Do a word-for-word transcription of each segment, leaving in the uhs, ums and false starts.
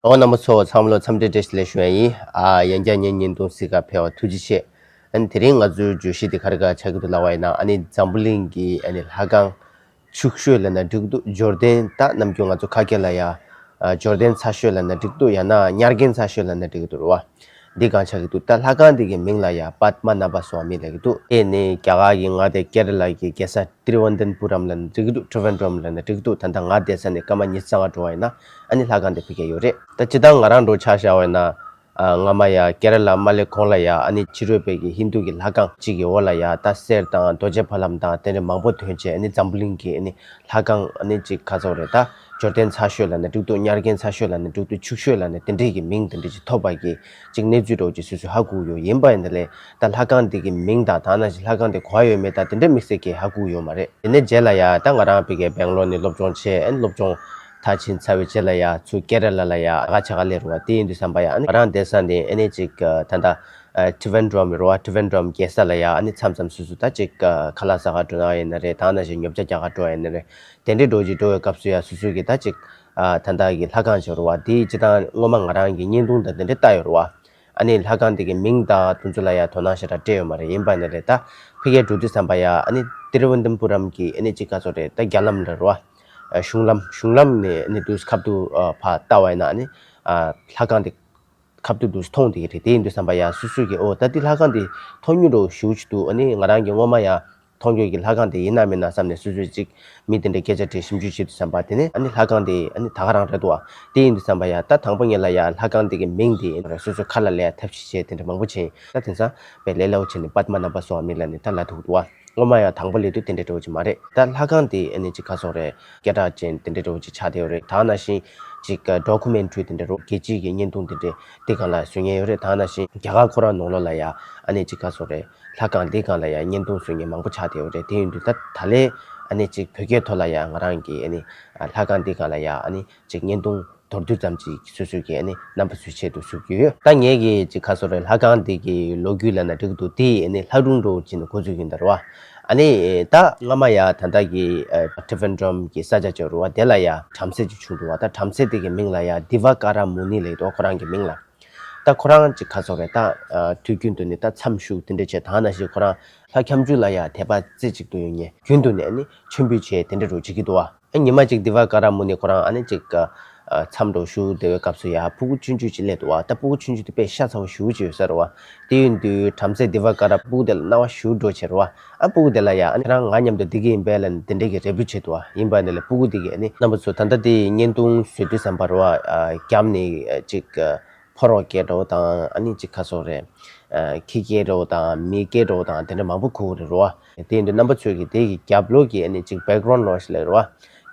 ཨོ་རྣམ་པ་ཚོ་ཚང་མ་ལོ་འཚམས་འདྲི་བཀྲ་ཤིས་བདེ་ལེགས་ཞུ་ཡ་ཡིན། ཨ་ཡང་བསྐྱར་ངའི་བརྙན་ཐུང་གཟིགས་ག་ཕེབས་པ་ཐུགས་རྗེ་ཆེ། ཨ་ནི་དེ་རིང་ང་ཚོའི་བརྗོད་གཞི་དེ་ག་རེ་ག་ཆགས་ཀྱི་འདུག་ལབ་པ་ཡིན་ན། ཨ་ནི་འཛམ་བུ་གླིང་གི་ཨ་ནི་ལྷ་ཁང་ཕྱུག་ཤོས་ལབ་ན་འགྲིག་གི་འདུག་འབྱོར་ལྡན། ད་ནམ་རྒྱུན་ང་ཚོ་ཁ་སྐད་ལ་ཡ་ཨ་འབྱོར་ལྡན་ཚ་ཤོས་ལབ་ན་འགྲིག་གི་འདུག་ཡང་ན་ཉར་མཁན་ཚ་ཤོས་ལབ་ན་འགྲིག་གི་འདུག་རེད་བ། འདི་གང་ཆགས་ཀྱི་འདུག་ད་ལྷ་ཁང་འདི་གི་མིང་ལ་ཡ་པདྨ་ནཱ་བ་སྭ་མི་ལབ་ཀྱི་འདུག་དེ་ནི་རྒྱ་གར་གྱི་མངའ་སྡེ་ཀེ་ར་ལ་གི་རྒྱལ་ས་ཏྲི་ཝན་དན་པུ་རམ་ལབ་ན་འགྲིག་གི་འདུག་ཏྲི་ཝན་ཌམ་ལབ་ན་འགྲིག་གི་འདུག་ད་ལྟ་ང་བསྡད་ས་ནས་སྐར་མ་ཉི་ཤུ་རྩ་ལྔ་འགྲོ་བ་ཡིན་ན་ཨ་ནི་ལྷ་ཁང་དེ་ཕ་གིར་ཡོད་རེད། ད་སྤྱིར་བཏང་ང་རང་འདྲ་བོ་ཆ་བཞག་པ་ཡིན་ན། ཨ་སྔ་མ་ཡ་ཀེ་ར་ལ་མ་སླེབས་གོང་ལ་ཡ་ཨ་ནི་ཕྱི་རོལ་པའི་གི་ཧིན་དུ་གི་ལྷ་ཁང་གཅིག་གི་འོག་ལ་ཡ་ད་གསེར་དང་རྡོ་རྗེ་ཕ་ལམ་དང་དེ་འདྲ་མང་པོ་ཐོན་བྱས། ཨ་ནི་འཛམ་བུ་གླིང་གི་ཨ་ནི་ལྷ་ཁང་ཨ་ནི་གཅིག་ག་ཚོད་རེད། ད་འབྱོར་ལྡན་ཚ་ཤོས་ལབ་ན་འགྲིག་འདུག་ཉར་མཁན་ཚ་ཤོས་ལབ་ན་འགྲིག་འདུག་ཕྱུག་ཤོས་ལབ་ན་དེ་འདྲའི་གི་མིང་དེ་འདྲ་ཅིག་ཐོབ་པ་གི་ཅིག་གནས་ཚུལ་འདྲ་བོ་ཅིག་སོ་སོས་ཧ་གོ་གི་ཡོད། ཡིན་པ་ཡིན་ན་ལས་ད་ལྷ་ཁང་དེ་གི་མིང་དང་ད་ནང་བཞིན་ལྷ་ཁང་དེ་ག་པར་ཡོད་མེད་ད་དེ་འདྲ་དམིགས་བསལ་གྱི་ཧ་གོ་གི་ཡོད་མ་རེད། དེ་ནས་རྗེས་ལ་ཡ་ད་ང་རང་ཕ་གིར་སྦེང་ལོར་ནས་སློབ་སྦྱོང་བྱས། ཨ་ནི་སློབ་སྦྱོང་མཐར་ཕྱིན་ཚར་བའི་རྗེས་ལ་ཡ་ཚུར་ཀེ་ར་ལ་ལ་ཡ་ཨ་ཆ་ག་སླེབས་རེད་བ། དེ་ཡིན་དུས་ཙམ་པ་ཡ་ཨ་ནི་ང་རང་བསྡད་ས་ནས་ཨ་ནི་ཅིག་ཨ་ད་ལྟ་ཨ་ཏྲི་ཝན་ཌམ་རེད་བ། ཏྲི་ཝན་ཌམ་རྒྱལ་ས་ལ་ཡ་ཨ་ནི་མཚམས་མཚམས་སོ་སོ་ད་ཅིག་ཨ་ཁ་ལག་ཟ་ག་འགྲོ་ཡ་ཡིན་ན་རེད། ད་ནང་བཞིན་ཉོ་ཆ་རྒྱག་ག་འགྲོ་ཡ་ཡིན་ན་རེད། དེ་འདྲའི་འགྲོ་ཅིག་འགྲོ་བའི་སྐབས་སུ་ཡ་སོ་སོ་གི་ད་ཅིག་ཨ་ད་ལྟ་གི་ལྷ་ཁང་ཅིག་རེད་བ། དེ་སྤྱིར་བཏང་སྔོན་མ་ང་རང་གི་བརྙན་ཐུང་དང་དེ་འདྲ་བལྟས་ཡོད་རེད་བ། ཨ་ནི་ལྷ་ཁང་དེ་གི་མིང་དང་དེ་ཚོ་ལ་ཡ་དོ་སྣང་ཞེ་དྲག་སྤྲད་ཡོད་མ་རེད། ཡིན་པ་ནི་རེད། ད་ཕ་གིར་འགྲོ་དུས་ཙམ་པ་ཡ་ཨ་ནི་ཏི་རུ་ཝན་དམ་པུ་རམ་གི་ཨ་ནི་ཅིག་ག་ཚོད་རེད། ད་རྒྱ་ལམ་ལ་རེད་བ། གཞུང་ལམ་གཞུང་ལམ་ནས་ཨ་ནི་དུས་ཁ་ཐུག་ཕར་ལྟ་བ་ཡིན་ན་ཨ་ནི་ལྷ་ཁང་དེ་ཁ་ཐུག་དུས་མཐོང་བསྡད་ཀྱི་རེད། དེ་ཡིན་དུས་ཙམ་པ་ཡ་སོ་སོ་གི་ཨོ་ད་འདི་ལྷ་ཁང་དེ་མཐོང་མྱོང་འདྲ་བོ་ཞེ་པོ་ཅིག་འདུག་ཨ་ནི་ང་རང་གི་སྔོན་མ་ཡ་མཐོང་རྒྱུ་གི་ལྷ་ཁང་དེ་ཡིན་ན་མིན་ན་བསམ་ནས་སོ་སོས་ཅིག་མི་དེ་འདྲའི་སྐད་ཆ་དྲིས་ཞིབ་འཇུག་བྱེད་དུས་ཙམ་པ་དེ་ནས་ཨ་ནི་ལྷ་ཁང་དེ་ཨ་ནི་ད་ག་རང་རེད་འདུག་ཨ། དེ་ཡིན་དུས་ཙམ་པ་ཡ་ད་དང་པོ་ཉིད་ལ་ཡ་ལྷ་ཁང་དེ་གི་མིང་དེ་སོ་སོ་ཁ་ལ་ལས་ཐབས་ཤེས་བྱས་དེ་འདྲ་མང་པོ་བྱས་ཡིན། ད་དེང་སང་དཔེ་ལས་སླ་པོ་བྱས་ནས་པདྨ་ནཱ་བ་སྭ་མི་ལབ་ནས་ད་ལབ་ཐུབ་འདུག་ཨ། སྔོན་མ་ཡ་དང་པོ་སླེབས་དུས་དེ་འདྲ་འདྲ་བོ་ཅིག་མ་རེད། ད་ལྷ་ཁང་དེ་ཨ་ནི་ཅིག་ག་ཚོད་རེད། སྐད་གྲགས་ཅན་དེ་འདྲ་འདྲ་བོ་ཅིག་ཆགས་བསྡད་ཡོད་རེད། ད་ནང་བཞིན་ཅིག་ཌོ་ཀུ་མེན་ཊི་རི་དེ་འདྲ་འདྲ་བོ་རྒྱལ་སྤྱིའི་གི་བརྙན་ཐུང་དེ་འདྲ་དེ་སྒང་ལ་བཟོ་མཁན་ཡོད་རེད། ད་ནང་བཞིན་རྒྱ་གར་ཁོ་རང་ནང་ལོགས་ལ་ཡ་ཨ་ནི་ཅིག་ག་ཚོད་རེད། ལྷ་ཁང་འདི་སྒང་ལ་ཡང་བརྙན་ཐུང་བཟོ་མཁན་མང་པོ་ཆགས་བསྡད་ཡོད་རེད། དེ་ཡིན་དུས་ད་ད་ལན་ཨ་ནི་ཅིག་བོད་སྐད་ཐོག་ལ་ཡང་ང་རང་གིས་ཨ་ནི་ལྷ་ཁང་འདི་སྒང་ལ་ཡང་ཨ་ནི་ཅིག་བརྙན་ཐུང་མདོར་བསྡུས་ཙམ་ཅིག་སོ་སོ་གིས་ཨ་ནི་རྣམ་པ་ཚོའི་ཆེད་དུ་བཟོ་གི་ཡོད། ད་ངས་ཀྱིས་ཅིག་ག་ཚོད་རེད། ལྷ་ཁང་འདི་གི་ལོ་རྒྱུས་ལབ་ན་འགྲིག་གི་འདུག་དེ་ཨ་ནི་ལྷ་སྒྲུང་འདྲ་བོ་ཅིག་ནས་འགོ་འཛུགས་ཀྱི་ཡིན་ད་རེད་བ། ཨ་ནི་ད་སྔ་མ་ཡ་ད་ལྟ་གི་ཨ་ཏྲི་ཝན་ཌམ་གི་ས་ཆ་ཅིག་ཡོད་རེད་བ། དེ་ལ་ཡ་བྲམ་ཟེ་ཅིག་བྱུང་འདུག་བ། ད་བྲམ་ཟེ་དེ་གི་མིང་ལ་ཡ་དི་ཝ་ཀ་ར་མུ་ནི་ལབ་འདུག་ཁོ་རང་གི་མིང་ལ། ད་ཁོ་རང་ཅིག་ག་ཚོད་རེད། ད་ཨ་དུས་རྒྱུན་དུ་ནི་ད་མཚམས་བཞུགས་དེ་འདྲ་བྱས། ད་ནང་བཞིན་ཁོ་རང་ལྷ་ཁྱབ་འཇུག་ལ་ཡ་དད་པ་རྩེ་གཅིག་ཏུ་ཡོད་མཁན། རྒྱུན་དུ་ནས་ནི་མཆོད་འབུལ་བྱས་དེ་འདྲ་འདྲ་བོ་བྱེད་ཀྱི་འདུག་བ། ཨ་ཉི་མ་གཅིག་དི་ཝ་ཀ་ར་མུ་ནི་ཁོ་རང་ཨ་ནི་ཅིག་ཨ་མཚམས་འདྲ་བོ་བཞུགས་བསྡད་པའི་སྐབས་སུ་ཡ་སྤུ་གུ་ཆུང་ཆུང་ཅིག་སླེབས་འདུག་བ། ད་སྤུ་གུ་ཆུང་ཆུང་དེ་དཔེ་ཤ་ཚ་པོ་ཞེ་པོ་ཅིག་ཡོད་ས་རེད་བ། དེ་ཡིན་དུས་བྲམ་ཟེ་དི་ཝ་ཀ་ར་སྤུ་གུ་དེ་ལ་སྣང་བ་ཞེ་པོ་འགྲོ་བྱས་རེད་བ། ཨ་སྤུ་གུ་དེ་ལ་ཡ་ཨ་ནི་ཁྱེད་རང་ང་མཉམ་དུ་བསྡད་ཀྱི་ཡིན་པས་ལབ་ནས་དེ་འདྲ་གི་རེ་འབོད་བྱས་འདུག་བ། ཡིན་པ་ནི་ལས་སྤུ་གུ་དེ་གིས་ཨ་ནི་རྣམ་པ་ཚོ་ད་ལྟ་དེ་བརྙན་ཐུང་བཟོ་དུས་ཙམ་པ་རེད་བ། ཨ་རྒྱབ་ནས་ཨ་ཅིག་ཨ་ཕོ་རོག་སྐད་འདྲ་བོ་དང་ཨ་ནི་ཅིག་ག་ཚོད་རེད། ཨ་ཁྱི་སྐད་འདྲ་བོ་དང་མི་སྐད་འདྲ་བོ་དང་དེ་འདྲ་མང་པོ་གོ་གི་རེད་རོ། དེ་ཡིན་དུས་རྣམ་པ་ཚོས་ཀྱིས་དེ་གི་རྒྱབ་ལོགས་ཀྱི་ཨ་ནི་ཅིག་བེག་གྷ་རའུན་ཌི་ནོའི་སི་ལབ་རོ།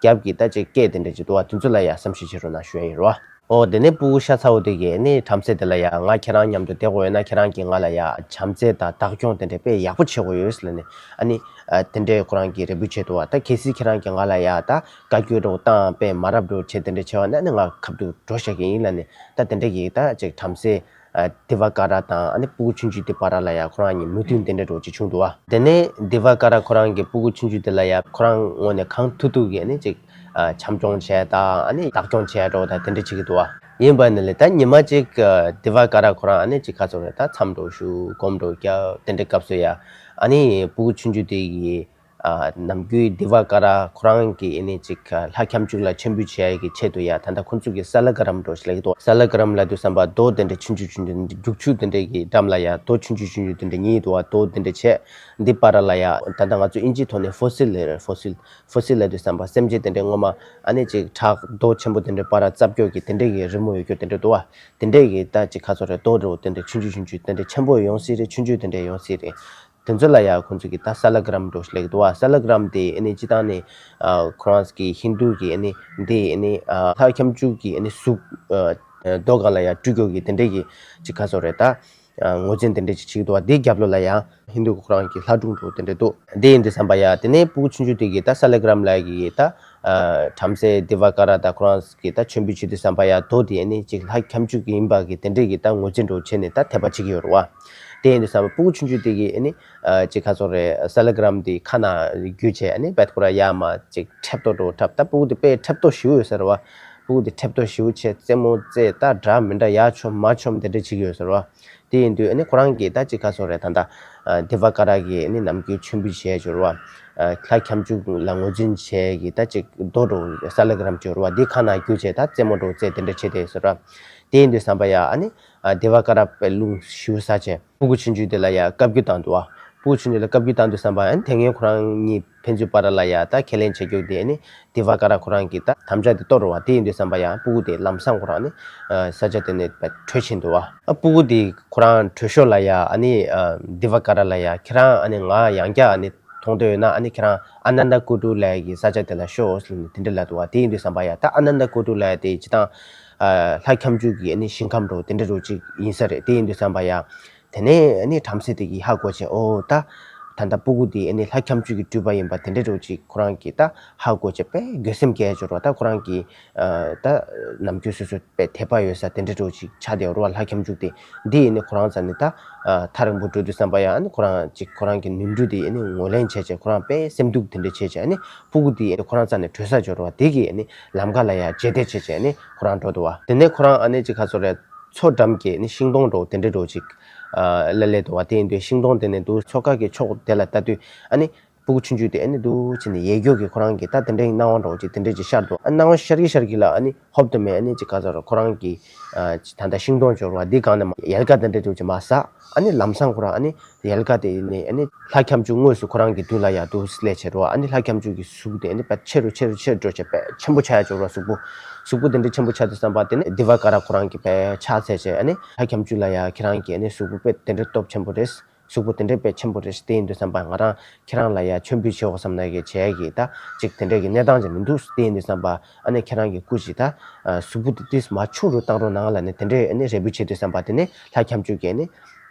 རྒྱབ་ཀྱི་ད་ཅིག་སྐད་དེ་འདྲ་ཅིག་འདུག་བ། དེ་ཚོ་ལ་ཡ་བསམ་ཤེས་བྱེད་རོགས་གནང་ཞུ་ཡ་ཡིན་རོ། ཨོ་དེ་ནས་སྤུ་གུ་ཤ་ཚ་བོ་དེ་གིས་ཨ་ནི་བྲམ་ཟེ་དེ་ལ་ཡ་ང་ཁྱེད་རང་མཉམ་དུ་བསྡད་དགོས་ཡོད་ན་ཁྱེད་རང་གིས་ང་ལ་ཡ་བྱམས་བརྩེ་དང་བདག་སྐྱོང་དེ་འདྲ་དཔེ་ཡག་པོ་བྱེད་དགོས་ཡོད་ཟེར་ལབ་ནས་ཨ་ནི་ཨ་དེ་འདྲའི་ཁོ་རང་གིས་རེ་འབོད་བྱས་འདུག་བ། ད་གལ་སྲིད་ཁྱེད་རང་གིས་ང་ལ་ཡ་ད་བཀའ་བཀྱོན་འདྲ་བོ་བཏང་དཔེ་མ་རབས་འདྲ་བོ་བྱས་དེ་འདྲ་བྱས་པ་ན་ཨ་ནི་ང་ཁ་ཐུག་འགྲོ་བཞག་གི་ཡིན་ལབ་ནས། ད་དེ་འདྲ་གི་ད་ཅིག་བྲམ་ཟེ་ཨ་དི་ཝ་ཀ་ར་དང་ཨ་ནི་སྤུ་གུ་ཆུང་ཆུང་དེ་བར་ལ་ཡ་ཁོ་རང་གཉིས་མོས་མཐུན་དེ་འདྲ་འདྲ་བོ་ཅིག་བྱུང་འདུག་བ། དེ་ནས་དི་ཝ་ཀ་ར་ཁོ་རང་གི་སྤུ་གུ་ཆུང་ཆུང་དེ་ལ་ཡ་ཁོ་རང་ངོས་ནས་གང་ཐུབ་ཐུབ་ཀྱིས་ཨ་ནི་ཅིག་ཨ་བྱམས་སྐྱོང་བྱས་དང་ཨ་ནི་བདག་སྐྱོང་བྱས་འདྲ་བོ་དང་དེ་འདྲ་བྱེད་ཀྱི་འདུག་བ། ཡིན་པ་ནི་ལས་ད་ཉི་མ་གཅིག་ཨ་དི་ཝ་ཀ་ར་ཁོ་རང་ཨ་ནི་ཅིག་ག་ཚོད་རེད། ད་མཚམས་འདྲ་བོ་བཞུགས་སྒོམ་འདྲ་བོ་རྒྱག་དེ་འདྲའི་སྐབས་སུ་ཡ་ཨ་ནི་སྤུ་གུ་ཆུང་ཆུང་དེ་གིས་ཨ་ནམ་རྒྱུན་དི་ཝ་ཀ་ར་ཁོ་རང་གིས་ཨ་ནི་ཅིག་ལྷ་ཁྱབ་འཇུག་ལ་མཆོད་འབུལ་བྱེད་ཡ་གི་ཆེད་དུ་ཡ་ད་ལྟ་ཁོ་ཚོ་གིས་ས་ལ་ག་རམ་འདྲ་བོ་ཞིག་ལབ་ཀྱི་འདུག་ས་ལ་ག་རམ་ལབ་དུས་ཙམ་པ་རྡོ་དེ་འདྲ་ཆུང་ཆུང་ཆུང་ཆུང་རྒྱུག་ཆུ་དེ་འདྲ་གི་འགྲམ་ལ་ཡ་རྡོ་ཆུང་ཆུང་ཆུང་ཆུང་དེ་འདྲ་གཉིས་འདུག་བ། རྡོ་དེ་འདྲ་བྱས་འདི་བར་ལ་ཡ་ད་ལྟ་ང་ཚོ་ཨིན་ཇིའི་ཐོག་ནས་ཕོ་སིལ་ལབ་རེད། ཕོ་སིལ། ཕོ་སིལ་ལབ་དུས་ཙམ་པ་སེམས་ཅན་དེ་འདྲ་སྔོན་མ་ཨ་ནི་ཅིག་བྲག་རྡོ་ཆེན་པོ་དེ་འདྲ་བར་རྩྭ་སྐྱོག་གི་དེ་འདྲ་གི་རི་མོ་ཡོད་རྒྱུ་དེ་འདྲ་འདུག་བ། དེ་འདྲ་གི་ད་ཅིག་ག་ཚོད་རེད། རྡོ་འདྲ་བོ་དེ་འདྲ་ཆུང་ཆུང་ཆུང་ཆུང་དེ་འདྲ་ཆེན་པོ་ཡོང་སྲིད་རེད། ཆུང་ཆུང་དེ་འདྲ་ཡོང་སྲིད་རེད། དེ་ཚོ་ལ་ཡ་ཁོང་ཚོ་གིས་ད་ས་ལ་ག་རམ་འདྲ་བོ་ཞིག་ལབ་ཀྱི་འདུག་བ། ས་ལ་ག་རམ་དེ་ཨ་ནི་སྤྱིར་བཏང་ནས་ཨ་ཁོ་རང་གི་ཧིན་དུ་གི་ཨ་ནི་འདི་ཨ་ནི་ཨ་ལྷ་ཁྱབ་འཇུག་གི་ཨ་ནི་གཟུགས་ཨ་རྡོ་སྒང་ལ་ཡ་སྤྲུལ་རྒྱུ་གི་དེ་འདྲ་གི་ཅིག་ག་ཚོད་རེད། ད་ཨ་ངོས་འཛིན་དེ་འདྲ་ཅིག་བྱེད་ཀྱི་འདུག་བ། དེའི་རྒྱབ་ལོགས་ལ་ཡ་ཧིན་དུ་གི་ཁོ་རང་གི་ལྷ་སྒྲུང་འདྲ་བོ་དེ་འདྲ་འདུག་དེ་ཡིན་དུས་ཙམ་པ་ཡ་དེ་ནས་སྤུ་གུ་ཆུང་ཆུང་དེ་གིས་ད་ས་ལ་ག་རམ་ལགས་ཀྱིས་ད་ཨ་བྲམ་ཟེ་དི་ཝ་ཀ་ར་དང་ཁོ་རང་གིས་ད་མཆོད་འབུལ་བྱེད་དུས་ཙམ་པ་ཡ་རྡོ་དེ་ཨ་ནི་ཅིག་ལྷ་ཁྱབ་འཇུག་གི་ཡིན་པ་གི་དེ་འདྲས་ཀྱི་ད་ངོས་འཛིན་འདྲ་བོ་བྱས་ནས་ད་དད་པ་བྱེད་ཀྱི་ཡོད་རེད་བ། དེ་ཡིན་དུས་ཙམ་པ་སྤུ་གུ་ཆུང་ཆུང་དེ་གིས་ཨ་ནི་ཨ་ཅིག་ག་ཚོད་རེད། ས་ལ་ག་རམ་དེ་ཁ་ནང་བརྒྱུས་བྱས་ཨ་ནི་བད་ཁོ་ར་ཡར་མར་ཅིག་འཁྲབ་ཏོ་འདྲ་བོ་འཁྲབ། ད་སྤུ་གུ་དེ་དཔེ་འཁྲབ་ཏོ་ཞེ་པོ་ཡོད་ས་རེད་བ། སྤུ་གུ་དེ་ཁྲེབ་ཏོ་ཞེ་པོ་བྱས། རྩེད་མོ་རྩེ། ད་འདྲ་མི་འདྲ་ཡར་མཆོང་མར་མཆོང་དེ་འདྲ་བྱེད་ཀྱི་ཡོད་ཟེར་བ། དེ་ཡིན་དུས་ཨ་ནི་ཁོ་རང་གིས་ད་ཅིག་ག་ཟེར་རེད། ད་ལྟ་ཨ་དི་བ་ཀ་ར་གི་ཨ་ནི་ནམ་རྒྱུན་མཆོད་འབུལ་བྱས་ཡོད་རེད་བ། ཨ་ལྷ་ཁྱབ་འཇུག་ལ་ངོས་འཛིན་བྱས་ཀྱི་ད་ཅིག་རྡོ་འདྲ་བོ་ས་ལེ་ག་རམ་ཅིག་ཡོད་རེད་བ། འདི་ཁ་ནང་བརྒྱུགས་བྱས་ད་རྩེད་མོ་འདྲ་བོ་རྩེ་དེ་འདྲ་བྱས་བསྡད་ཡོད་ཟེར་བ། དེ་ཡིན་དུས་ཙམ་པ་ཡ་ཨ་ནི་ཨ་དི་བ་ཀ་ར་དཔེ་རླུང་ཞེ་པོ་ཟ་བྱས། སྤུ་གུ་ཆུང་ཆུང་དེ་ལ་ཡ་བཀའ་བཀྱོན་བཏང་འདུག་བ། སྤུ་གུ་ཆུང་ཆུང་ལ་བཀའ་བཀྱོན་བཏང་དུས་ཙམ་པ་ཨ་ནི་དེ་སྔོན་ཁོ་རང་གཉིས་ཕན་ཚུན་བར་ལ་ཡ་ད་ཁས་ལེན་བྱེད་རྒྱུ་དེ་ཨ་ནི་དི་བ་ཀ་ར་ཁོ་རང་གིས་ད་དམ་བཅའ་དེ་གཏོར་བ། དེ་ཡིན་དུས་ཙམ་པ་ཡ་སྤུ་གུ་དེ་ལམ་སང་ཁོ་རང་ནི་ཨ་ས་ཆ་དེ་ནས་བྲོས་ཕྱིན་འདུག་བ། ཨ་སྤུ་གུ་དེ་ཁོ་རང་བྲོས་ཞོར་ལ་ཡ་ཨ་ནི་ཨ་དི་བ་ཀ་ར་ལ་ཡ་ཁྱེད་རང་ཨ་ནི་ང་ཡང་བསྐྱར་ཨ་ནི་མཐོང་འདོད་ཡོད་ན་ཨ་ནི་ཁྱེད་རང་ཨ་ནན་ད་ཀོ་ཏུ་ལ་ཡ་གི་ས་ཆ་དེ་ལ་ཤོག་ཟེར་ནས་དེ་འདྲ་ལབ་འདུག་བ། དེ་ཡིན་དུས་ཙམ་པ་ཡ་ད་ཨ་ནན་ད་ཀོ་ཏུ་ལ་ཡ་དེ་སྤྱིར་བཏང་ཨ་ལྷ་ཁྱབ་འཇུག་གི་ཨ་ནི་ཞིང་ཁམས་འདྲ་བོ་དེ་འདྲ་འདྲ་བོ་ཅིག་ཡིན་ས་རེད། དེ་ཡིན་དུས་ཙམ་པ་ཡ་དེ་ནས་ཨ་ནི་བྲམ་ཟེ་དེ་གིས་ཧ་གོ་བྱས། ཨོ་ད་ད་ལྟ་སྤུ་གུ་དེ་ཨ་ནི་ལྷ་ཁྱབ་འཇུག་གི་སྤྲུལ་པ་ཡིན་པ་དེ་འདྲ་འདྲ་བོ་ཅིག་ཁོ་རང་གིས་ད་ཧ་གོ་བྱས། དཔེ་དགོད་སེམས་སྐྱེ་ཡ་ཅིག་ཡོད་རེད་བ། ད་ཁོ་རང་གིས་ཨ་ད་ནམ་རྒྱུན་སོ་སོ་དཔེ་དད་པ་ཡོད་ས་དེ་འདྲ་འདྲ་བོ་ཅིག་ཆགས་བསྡད་ཡོད་རེད་བ། ལྷ་ཁྱབ་འཇུག་དེ། འདི་ཡིན་ནི་ཁོ་རང་རྩ་ནས་ད་ཨ་ཐག་རིང་པོ་འགྲོ་དུས་ཙམ་པ་ཡ་ཨ་ནི་ཁོ་རང་ཅིག་ཁོ་རང་གི་ནོར་འཁྲུལ་དེ་ཨ་ནི་ངོས་ལེན་བྱས་བྱས། ཁོ་རང་དཔེ་སེམས་སྡུག་དེ་འདྲ་བྱས་བྱས། ཨ་ནི་སྤུ་གུ་དེ་ཨ་ནི་ཁོ་རང་རྩ་ནས་བྲོས་ས་ཅིག་ཡོད་རེད་བ། དེ་གིས་ཨ་ནི་ལམ་ཁ་ལ་ཡ་རྗེས་འདེད་བྱས་བྱས་ཨ་ནི་ཁོ་རང་འགྲོ་འདུག་བ། དེ་ནས་ཁོ་རང་ཨ་ནི་ཅིག་ག་ཟེར་རེད། མཚོ་འགྲམ་གྱི་ཨ་ནི་ཤིང་སྡོང་འདྲ་བོ་དེ་འདྲ་འདྲ་བོ་ཅིག་ཨ་ལ་སླེབས་འདུག་བ། དེ་ཡིན་དུས་ཤིང་སྡོང་དེ་ནས་འདུག་མཚོ་ཁ་གི་ཕྱོགས་དེ་ལ་ལྟ་དུས་ཨ་ནི་སྤུ་གུ་ཆུང་ཆུང་དེ་ཨ་ནི་འདུག་བྱས་ནས་ཡལ་ག་གིས་ཁོ་རང་གི་ད་དེ་འདྲའི་སྣང་བ་འདྲ་བོ་ཅིག་དེ་འདྲ་ཅིག་ཤར་འདུག་ཨ་སྣང་བ་ཤར་གི་ཤར་གི་ལ་ཨ་ནི་ཧོབ་ཏེ་མེད། ཨ་ནི་ཅིག་ག་ཟེར་རེད། ཁོ་རང་གི་ཨ་ད་ལྟ་ཤིང་སྡོང་ཅིག་ཡོད་རེད་བ། འདི་སྒང་ནས་མར་ཡལ་ག་དེ་འདྲ་འདྲ་བོ་ཅིག་མར་ཟགས། ཨ་ནི་ལམ་སང་ཁོ་རང་ཨ་ནི་ཡལ་ག་དེ་ནས་ཨ་ནི་ལྷ་ཁྱབ་འཇུག་དངོས་སུ་ཁོ་རང་གི་མདུན་ལ་ཡ་འདུག་སླེབས་བྱས་རེད་བ། ཨ་ནི་ལྷ་ཁྱབ་འཇུག་གི་གཟུགས་དེ་ཨ་ནི་དཔེ་ཆེ་རུ་ཆེ་རུ་ཆེ་རུ་འགྲོ་བྱས་དཔེ་ཆེན་པོ་ཆགས་ཡ་ཅིག་ཡོད་རེད་བ། གཟུགས་པོ་གཟུགས་པོ་དེ་འདྲ་ཆེན་པོ་ཆགས་དུས་ཙམ་པ་དེ་ནས་དི་བ་ཀ་ར་ཁོ་རང་གིས་དཔེ་ཕྱག་འཚལ་བྱས། ཨ་ནི་ལྷ་ཁྱབ་འཇུག་ལ་ཡ་ཁྱེད་རང་གི་ཨ་ནི་གཟུགས་པོ་དཔེ་དེ་འདྲ་སྟོབས་ཆེན་པོ་རེད། གཟུགས་པོ་དེ་འདྲ་དཔེ་ཆེན་པོ་རེད། དེ་ཡིན་དུས་ཙམ་པ་ང་རང་ཁྱེད་རང་ལ་ཡ་མཆོད་འབུལ་བྱེད་དགོས་བསམ་ན་གི་བྱེད་ཡ་གི་ད་ཅིག་དེ་འདྲ་གི་གནས་སྟངས་ཅིག་མི་འདུག་དེ་ཡིན་དུས་ཙམ་པ་ཨ་ནི་ཁྱེད་རང་གི་སྐུ་ཅིག་ད་གཟུགས་པོ་དེ་ཏིས་མར་ཆུང་རུ་བཏང་རོགས་གནང་ལབ་ནས་དེ་འདྲ་ཨ་ནི་རེ་འབོད་བྱེད་དུས་ཙམ་པ་དེ་ནས་ལྷ་ཁྱབ་འཇུག་གིས་ཨ་ནི་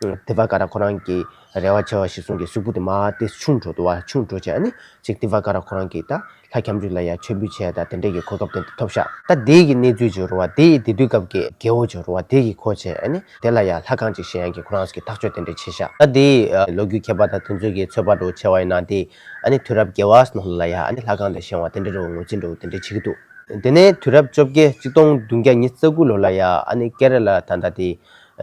དི་བ་ཀ་ར་ཁོ་རང་གི་རེ་བ་ཆེ་བ་ཞིག་གསུང་གི་གཟུགས་པོ་དེ་མར་ཏིས་ཆུང་འགྲོ་འདུག་བ། ཆུང་འགྲོ་བྱས་ཨ་ནི་ཅིག་དི་བ་ཀ་ར་ཁོ་རང་གིས་ད་ལྷ་ཁྱབ་འཇུག་ལ་ཡ་མཆོད་འབུལ་བྱས་ད་དེ་འདྲས་ཀྱི་གོ་སྐབས་དེ་ཐོབ་ཤག་ད་དེ་གི་གནས་ཚུལ་ཅིག་ཡོད་རེད་བ། དེ་དེ་དུས་སྐབས་ཀྱི་རྒྱལ་པོ་ཅིག་ཡོད་རེད་བ། དེ་གིས་གོ་བྱས་ཨ་ནི་དེ་ལ་ཡ་ལྷ་ཁང་ཅིག་བཞེངས་ཡག་གི་ཁོ་རང་ཚོ་གིས་ཐག་གཅོད་དེ་འདྲས་བྱས་ཤག་ད་དེ་ལོ་རྒྱུས་མཁས་པ་དང་དེ་ཚོ་གིས་ཚོད་དཔག་འདྲ་བོ་བྱས་པ་ཡིན་ན་དེ་ཨ་ནི་དུས་རབས་བརྒྱད་པ་ནང་ལ་ཡ་ཨ་ནི་ལྷ་ཁང་དེ་བཞེངས་པ་དེ་འདྲས་འདྲ་བོ་ངོས་འཛིན་འདྲ་བོ་དེ་འདྲས་བྱེད་ཀྱི་འདུག་དེ་ནས་དུས་རབས་བཅོ་བརྒྱད་ཆིག་སྟོང་བདུན་བརྒྱ་ཉི་ཤུ་རྩ་དགུ་ལོ་ལ་ཡ་ཨ་ནི་ཀེ་ར་ལ་ད་ལྟ་དེ་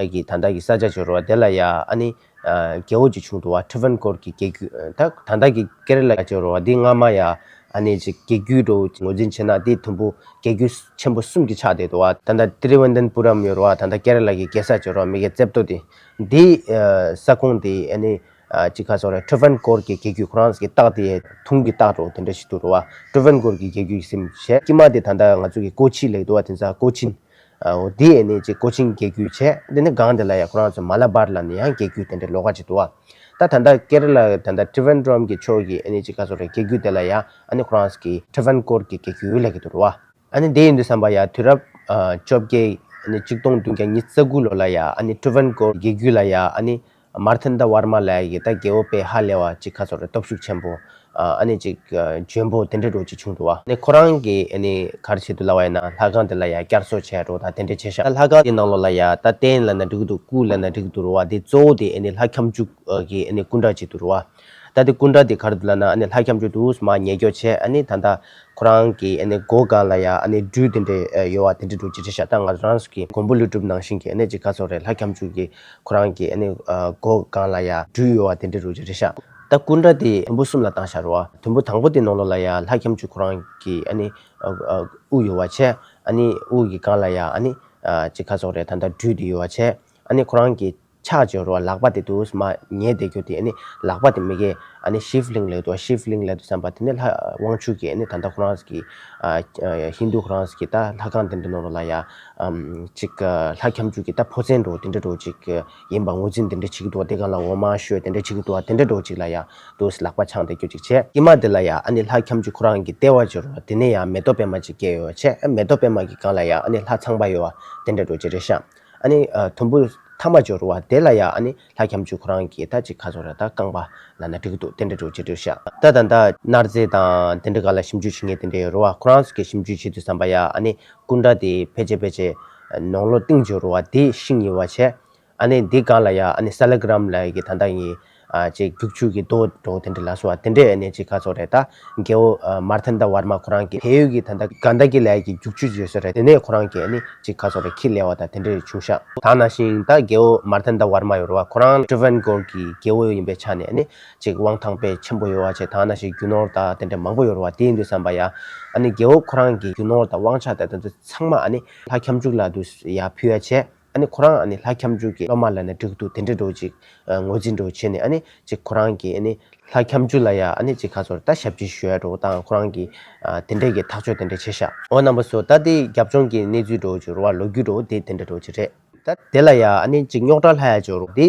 གི་ད་ལྟ་གི་ས་ཆ་ཅིག་ཡོད་རེད་བ། དེ་ལ་ཡ་ཨ་ནི་ཨ་རྒྱལ་པོ་ཅིག་བྱུང་འདུག་བ། ཊི་ཝན་ཀོར་གྱི་རྒྱལ་བརྒྱུད། ད་ད་ལྟ་གི་ཀེ་ར་ལ་ཅིག་ཡོད་རེད་བ། འདི་སྔ་མ་ཡ་ཨ་ནི་ཅིག་རྒྱལ་བརྒྱུད་འདྲ་བོ་ངོས་འཛིན་བྱས་ན་འདི་དུམ་བུ་རྒྱལ་བརྒྱུད་ཆེན་པོ་གསུམ་གྱི་ཆགས་བསྡད་འདུག་བ། ད་ལྟ་ཏི་རུ་ཝན་ཐ་ན་པུ་རམ་ཡོད་རེད་བ། ད་ལྟ་ཀེ་ར་ལ་གི་རྒྱལ་ས་ཅིག་ཡོད་རེད་བ། མི་གི་རྩེ་ཏོག་དེ་འདི་ཨ་ས་ཁོངས་དེ་ཨ་ནི་ཨ་ཅིག་ག་ཟེར་རེད། ཊི་ཝན་ཀོར་གྱི་རྒྱལ་བརྒྱུད་ཁོ་རང་གི་རྟགས་དེ་དུང་གི་རྟགས་འདྲ་བོ་དེ་འདྲ་ཞིག་འདུག་རེད་བ། ཊི་ཝན་ཀོར་གྱི་རྒྱལ་བརྒྱུད་ཟེར་བྱས། དཀྱིལ་མ་དེ་ད་ལྟ་ང་ཚོ་གི་ཀོ་ཆི་ལབ་འདུག་བ། དེང་སང་ཀོ་ཆིན། ཨ་འོ་དེ་ཨ་ནི་ཅིག་ཀོ་ཆིན་རྒྱལ་བརྒྱུད་བྱས། དེ་ནས་སྒང་དེ་ལ་ཡ་ཁོ་རང་ཚོ་མ་ལ་བར་ལབ་ནས་ཡང་རྒྱལ་བརྒྱུད་དེ་འདྲ་ལོགས་ཀ་ཅིག་འདུག་བ། ད་ད་ལྟ་ཀེ་ར་ལ་ད་ལྟ་ཏི་རུ་ཝན་དྲམ་གྱི་ཕྱོགས་ཀྱི་ཨ་ནི་ཅིག་ག་ཟེར་རེད། རྒྱལ་བརྒྱུད་དེ་ལ་ཡ་ཨ་ནི་ཁོ་རང་ཚོ་གིས་ཊི་ཝན་ཀོར་གྱི་རྒྱལ་བརྒྱུད་ལབ་ཀྱི་འདུག་རེད་བ། ཨ་ནི་དེ་ཡིན་དུས་ཙམ་པ་ཡ་དུས་རབས་ཨ་བཅོ་བརྒྱད་ཨ་ནི་ཆིག་སྟོང་བདུན་བརྒྱ་ཉི་ཤུ་རྩ་དགུ་ལོ་ལ་ཡ་ཨ་ནི་ཊི་ཝན་ཀོར་རྒྱལ་བརྒྱུད་ལ་ཡ་ཨ་ནི་མར་ཐན་ད་ཝར་མ་ལབ་ཡ་གི་ད་རྒྱལ་པོ་དཔེ་ཧ་ལས་པ་ཅིག་ག་ཟེར་རེད། སྟོབས་ཤུགས་ཆེན་པོ། ཨ་ཨ་ནི་ཅིག་ཨ་འཇོན་པོ་དེ་འདྲ་འདྲ་བོ་ཅིག་བྱུང་འདུག་བ། ཨ་ནི་ཁོ་རང་གིས་ཨ་ནི་ག་རེ་བྱེད་འདུག་ལབ་པ་ཡིན་ན་ལྷ་ཁང་དེ་ལ་ཡ་བསྐྱར་གསོ་བྱས་འདྲ་བོ་དང་དེ་འདྲ་བྱས་ཤག་ད་ལྷ་ཁང་དེ་ནང་ལོགས་ལ་ཡ་ད་རྟེན་ལབ་ན་འགྲིག་གི་འདུག་སྐུ་ལབ་ན་འགྲིག་གི་འདུག་རེད་བ། དེ་གཙོ་བོ་དེ་ཨ་ནི་ལྷ་ཁྱབ་འཇུག་གི་ཨ་ནི་སྐུ་འདྲ་ཅིག་འདུག་རེད་བ། ད་དེ་སྐུ་འདྲ་དེ་ག་རེ་འདུག་ལབ་ན་ཨ་ནི་ལྷ་ཁྱབ་འཇུག་འདུག་སེ་མར་ཉལ་སྐྱོར་བྱས། ཨ་ནི་ད་ལྟ་ཁོ་རང་གི་ཨ་ནི་མགོ་སྒང་ལ་ཡ་ཨ་ནི་སྦྲུལ་དེ་འདྲ་ཡོད་པ་དེ་འདྲ་འདྲ་བོ་ཅིག་རེད་ཤག་ད་ང་རང་ཚོ་གི་མགོན་པོ་ཀླུ་སྒྲུབ་ནང་བཞིན་གྱི་ཨ་ནི་ཅིག་ག་ཟེར་རེད། ལྷ་ཁྱབ་འཇུག་གི་ཁོ་རང་གི་ཨ་ནི་ཨ་མགོ་སྒང་ལ་ཡ་སྦྲུལ་ཡོད་པ་དེ་འདྲ་འདྲ་བོ་ཅིག་རེད་ཤག་ད་སྐུ་འདྲ་དེ་དུམ་བུ་གསུམ་ལ་བཏང་བཞག་རེད་བ། དུམ་བུ་དང་པོ་དེ་ནང་ལོགས་ལ་ཡ་ལྷ་ཁྱབ་འཇུག་ཁོ་རང་གི་ཨ་ནི་ཨ་ཨ་དབུ་ཡོད་པ་བྱས། ཨ་ནི་དབུ་གི་སྒང་ལ་ཡ་ཨ་ནི་ཨ་ཅིག་ག་ཟེར་རེད། ད་ལྟ་སྦྲུལ་དེ་ཡོད་པ་བྱས། ཨ་ནི་ཁོ་རང་གི་ཕྱག་ཅིག་ཡོད་རེད་བ། ལག་པ་དེ་འདུག་སེ་མར་ཉལ་བསྡད་རྒྱུ་དེ། ཨ་ནི་ལག་པ་དེ་མི་གི་ཨ་ནི་ཤིབ་ལིང་ལབ་འདུག་ཤིབ་ལིང་ལབ་དུས་ཙམ་པ་དེ་ནི་ལྷ་དབང་ཕྱུག་གི་ཨ་ནི་ད་ལྟ་ཁོ་རང་གི་ཨ་ཨ་ཧིན་དུ་ཁོ་རང་གི་ད་ལྷ་ཁང་དེ་འདྲ་ནང་ལོགས་ལ་ཡ་ཨམ་ཅིག་ཨ་ལྷ་ཁྱབ་འཇུག་གི་ད་ཕོ་མཚན་འདྲ་བོ་དེ་འདྲ་འདྲ་བོ་ཅིག་ཡིན་པ་ངོས་འཛིན་དེ་འདྲ་བྱེད་ཀྱི་འདུག་བ། དེ་སྒང་ལ་འོ་མ་བཤོས་དེ་འདྲ་བྱེད་ཀྱི་འདུག་བ། དེ་འདྲ་འདྲ་བོ་ཅིག་ལ་ཡ་འདུག་སེ་ལག་པ་འཆང་བསྡད་རྒྱུ་ཅིག་བྱས། དཀྱིལ་མ་དེ་ལ་ཡ་ཨ་ནི་ལྷ་ཁྱབ་འཇུག་ཁོ་རང་གི་ལྟེ་བ་ཅིག་ཡོད་རེད་བ། དེ་ནས་ཡ་མེ་ཏོག་པད་མ་ཅིག་སྐྱེས་ཡོད་པ་བྱས། ཨ་མེ་ཏོག་པད་མ་གི་སྒང་ལ་ཡ་ཨ་ནི་ལྷ་ཚངས་པ་ཡོད་པ་དེ་འདྲ་འདྲ་བོ་ཅིག་རེད་ཤག་ཨ་ནི་ཨ་དུམ་བུ་ཐ་མ་ཅིག་ཡོད་རེད་བ། དེ་ལ་ཡ་ཨ་ནི་ལྷ་ཁྱབ་འཇུག་ཁོ་རང་གི་ད་ཅིག་ག་ཟེར་རེད། ད་རྐང་པ་ལབ་ན་འགྲིག་གི་འདུག་དེ་འདྲ་འདྲ་བོ་ཅིག་རེད་ཤག་ད་ད་ལྟ་གནའ་རྫས་དང་དེ་འདྲ་སྒང་ལ་ཞིབ་འཇུག་བྱེད་མཁན་དེ་འདྲ་ཡོད་རེད་བ། ཁོ་རང་ཚོ་གིས་ཞིབ་འཇུག་བྱེད་དུས་ཙམ་པ་ཡ་ཨ་ནི་སྐུ་འདྲ་དེ་ཕལ་ཆེར་ཕལ་ཆེར་ནང་ལོགས་གཏིང་ཅིག་ཡོད་རེད་བ། དེ་ཤིང་ཡིན་པ་བྱས། ཨ་ནི་འདི་སྒང་ལ་ཡ་ཨ་ནི་ས་ལེ་ག་རམ་ལབ་ཡ་གི་ད་ལྟ་ངས་ ཨ་ཅིག་རྒྱུག་ཆུ་གི་རྡོ་འདྲ་བོ་དེ་འདྲ་ལ་སོགས་པ་དེ་འདྲས་ཨ་ནི་ཅིག་ག་ཚོད་རེད་ད། རྒྱལ་པོ་ཨ་མར་ཐན་ད་ཝར་མ་ཁོ་རང་གི་བལ་ཡུལ་གྱི་ད་ལྟ་གྷན་དྷ་ཀི་ལབ་ཡག་གི་རྒྱུག་ཆུ་ཅིག་ཡོད་ས་རེད། དེ་ནས་ཁོ་རང་གིས་ཨ་ནི་ཅིག་ག་ཚོད་རེད་ཁྱི་ལས་པ་དང་དེ་འདྲས་བྱུང་ཤག་ད་ནང་བཞིན་ད་རྒྱལ་པོ་མར་ཐན་ད་ཝར་མ་ཡོད་རེད་བ། ཁོ་རང་ཊྲ་ཝན་ཀོར་གྱི་རྒྱལ་པོ་ཡིན་པའི་ཆ་ནས་ཨ་ནི་ཅིག་དབང་ཐང་དཔེ་ཆེན་པོ་ཡོད་པ་བྱས། ད་ནང་བཞིན་རྒྱུ་ནོར་དང་དེ་འདྲས་མང་པོ་ཡོད་རེད་བ། དེ་ཡིན་དུས་ཙམ་པ་ཡ་ཨ་ནི་རྒྱལ་པོ་ཁོ་རང་གི་རྒྱུ་ནོར་དང་དབང་ཆ་དང་དེ་ཚོ་ཚང་མ་ཨ་ནི་ལྷ་ཁྱབ་འཇུག་ལ་དུ་ཡ་ཕུལ་ཡ་བྱས། ཨ་ནི་ཁོ་རང་ཨ་ནི་ལྷ་ཁྱབ་འཇུག་གི་སློབ་མ་ལབ་ན་འགྲིག་འདུག་དེ་འདྲ་འདྲ་བོ་ཅིག་ཨ་ངོས་འཛིན་འདྲ་བོ་བྱས་ནས་ཨ་ནི་ཅིག་ཁོ་རང་གི་ཨ་ནི་ལྷ་ཁྱབ་འཇུག་ལ་ཡ་ཨ་ནི་ཅིག་ག་ཚོད་རེད་ད་ཞབས་ཕྱི་ཞུ་ཡ་འདྲ་བོ་དང་ཁོ་རང་གི་ཨ་དེ་འདྲས་ཀྱི་ཐག་གཅོད་དེ་འདྲས་བྱས་ཤག་འོ་རྣམ་པ་ཚོ་ད་དེ་རྒྱབ་ལྗོངས་ཀྱི་གནས་ཚུལ་འདྲ་བོ་ཅིག་རེད་བ། ལོ་རྒྱུས་འདྲ་བོ་དེ་དེ་འདྲ་འདྲ་བོ་ཅིག་རེད། ད་དེ་ལ་ཡ་ཨ་ནི་ཅིག་རྙོག་དྲ་ལྷག་ཡ་ཅིག་ཡོད་རེད། དེ་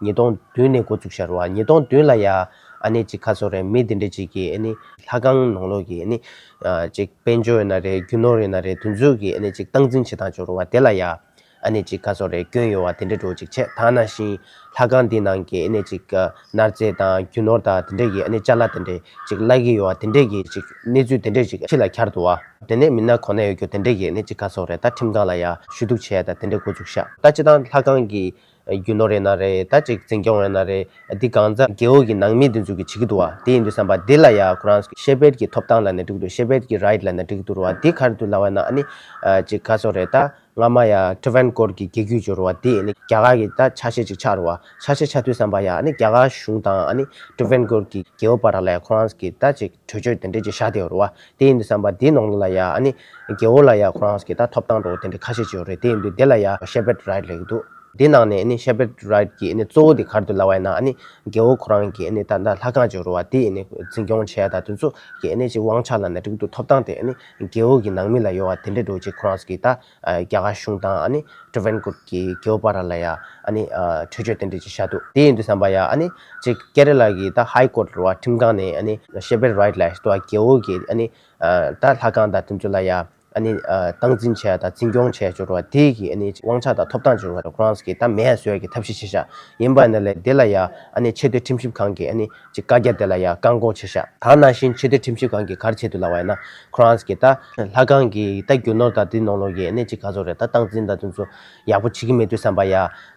ཉིས་སྟོང་བདུན་ནས་འགོ་བཙུགས་ཤག་རེད་བ། ཉིས་སྟོང་བདུན་ལ་ཡ་ཨ་ནི་ཅིག་ག་ཚོད་རེད་མི་དེ་འདྲས་ཅིག་གིས་ཨ་ནི་ལྷ་ཁང་ནང་ལོགས་ཀྱི་ཨ་ནི་ཨ་ཅིག་དཔལ་འབྱོར་ཡིན་ན་རེད། རྒྱུ་ནོར་ཡིན་ན་རེད། དེ་ཚོ་གི་ཨ་ནི་ཅིག་སྟངས་འཛིན་བྱེད་སྟངས་ཅིག་ཡོད་རེད་བ། དེ་ལ་ཡ་ཨ་ནི་ཅིག་ག་ཚོད་རེད་སྐྱོན་ཡོད་བ་དེ་འདྲ་འདྲ་བོ་ཅིག་བྱས། ད་ནང་བཞིན་ལྷ་ཁང་འདི་ནང་གི་ཨ་ནི་ཅིག་ག་ནོར་རྫས་དང་རྒྱུ་ནོར་དང་དེ་འདྲས་ཀྱི་ཨ་ནི་ཅ་ལག་དེ་འདྲས་ཅིག་བརླག་གི་ཡོད་བ་དེ་འདྲས་ཀྱི་ཅིག་གནས་ཚུལ་དེ་འདྲས་ཅིག་ཕྱི་ལ་འཁྱར་འདུག་བ། དེ་ནས་མི་སྣ་གོ་གནས་ཡོད་རྒྱུ་དེ་འདྲས་ཀྱིས་ཨ་ནི་ཅིག་ག་ཚོད་རེད་ད་ཁྲིམས་ཁང་ལ་ཡ་ཞུ་གཏུག་བྱས་ད་དེ་འདྲས་འགོ་བཙུགས་ཤག་ད་སྤྱིར་བཏང་ལྷ་ཁང་གི་རྒྱུ་ནོར་ཡིན་ན་རེད། ད་ཅིག་འཛིན་སྐྱོང་ཡིན་ན་རེད། འདི་གང་ཟག་རྒྱལ་པོ་གི་ནང་མི་དེ་ཚོ་གིས་བྱེད་ཀྱི་འདུག་བ། དེ་ཡིན་དུས་ཙམ་པ་འདི་ལ་ཡ་ཁོ་རང་ཤེ་པེད་ཀྱི་ཐོབ་ཐང་ལབ་ན་འགྲིག་འདུག་ཤེ་པེད་ཀྱི་རའིཊ་ལབ་ན་འགྲིག་འདུག་རེད་བ། འདི་ག་རེ་འདུག་ལབ་པ་ཡིན་ན་ཨ་ནི་ཨ་ཅིག་ག་ཚོད་རེད་ད། སྔ་མ་ཡ་ཊྲ་ཝན་ཀོར་གྱི་རྒྱལ་རྒྱུད་ཅིག་ཡོད་རེད་བ། དེ་ཨ་ནི་རྒྱ་གར་གྱི་ད་ཆ་ཤས་ཅིག་ཆགས་རེད་བ། ཆ་ཤས་ཆགས་དུས་ཙམ་པ་ཡ་ཨ་ནི་རྒྱ་གར་གཞུང་དང་ཨ་ནི་ཊྲ་ཝན་ཀོར་གྱི་རྒྱལ་པོ་བར་ལ་ཡ་ཁོ་རང་གི་ད་ཅིག་གྲོས་ཆོད་དེ་འདྲས་ཅིག་བཞག་བསྡད་ཡོད་རེད་བ། དེ་ཡིན་དུས་ཙམ་པ་དེའི་ནང་ལོགས་ལ་ཡ་ཨ་ནི་རྒྱལ་པོ་ལ་ཡ་ཁོ་རང་གི་ད་ཐོབ་ཐང་འདྲ་བོ་དེ་འདྲས་ཁ་ཤས་ཅིག་ཡོད་རེད། དེ་ཡིན་དུས་དེ་ལ་ཡ་ཤེ་པེད་རའིཊ་ལབ་ཀྱི་འདུག་དེ་ནང་ནས་ཨ་ནི་ཤེ་པེད་རའིཊ་གི་ཨ་ནི་གཙོ་བོ་དེ་ག་རེ་འདུག་ལབ་པ་ཡིན་ན་ཨ་ནི་རྒྱལ་པོ་ཁོ་རང་གི་ཨ་ནི་ད་ད་ལྷ་ཁང་ཅིག་ཡོད་རེད་བ། དེ་ཨ་ནི་འཛིན་སྐྱོང་བྱེད་ཡ་ད་དེ་ཚོ་གི་ཨ་ནི་ཅིག་དབང་ཆ་ལབ་ན་འགྲིག་འདུག་ཐོབ་ཐང་དེ་ཨ་ནི་རྒྱལ་པོ་གི་ནང་མི་ལ་ཡོད་བ་དེ་འདྲས་འདྲ་བོ་ཅིག་ཁོ་རང་གི་ད་ཨ་རྒྱ་གར་གཞུང་དང་ཨ་ནི་ཊྲ་ཝན་ཀོར་གྱི་རྒྱལ་པོ་བར་ལ་ཡ་ཨ་ནི་ཨ་གྲོས་ཆོད་དེ་འདྲས་ཅིག་བཞག་འདུག་དེ་ཡིན་དུས་ཙམ་པ་ཡ་ཨ་ནི་ཅིག་ཀེ་ར་ལ་གི་ད་ཧའི་ཀོརཊ་རེད་བ། ཁྲིམས་ཁང་ནས་ཨ་ནི་ཤེ་པེད་རའིཊ་ལབ་ཡ་ཞིག་འདུག་བ། རྒྱལ་པོ་གི་ཨ་ནི་ཨ་ད་ལྷ་ཁང་དང་དེ་ཚོ་ལ་ཡ་ཨ་ནི་ཨ་སྟངས་འཛིན་བྱས་དང་འཛིན་སྐྱོང་བྱས་ཅིག་ཡོད་རེད་བ། དེ་གི་ཨ་ནི་དབང་ཆ་དང་ཐོབ་ཐང་ཅིག་ཡོད་རེད་བ། ཁོ་རང་གིས་ད་མེད་པ་བཟོ་ཡ་གི་ཐབས་ཤེས་བྱས་ཤག་ཡིན་པ་ཡིན་ན་ལས་དེ་ལ་ཡ་ཨ་ནི་ཆེས་མཐོའི་ཁྲིམས་ཞིབ་ཁང་གིས་ཨ་ནི་ཅིག་བཀའ་རྒྱ་དེ་ལ་ཡ་བཀག་འགོག་བྱས་ཤག་ད་ནང་བཞིན་ཆེས་མཐོའི་ཁྲིམས་ཞིབ་ཁང་གིས་ག་རེ་བྱས་འདུག་ལབ་པ་ཡིན་ན། ཁོ་རང་གིས་ད་ལྷ་ཁང་གི་ད་རྒྱུ་ནོར་དང་དེ་ནང་ལོགས་ཀྱི་ཨ་ནི་ཅིག་ག་ཚོད་རེད་ད་སྟངས་འཛིན་དང་དེ་ཚོ་ཡག་པོ་བྱེད་ཀྱི་མེད་དུས་ཙམ་པ་ཡ་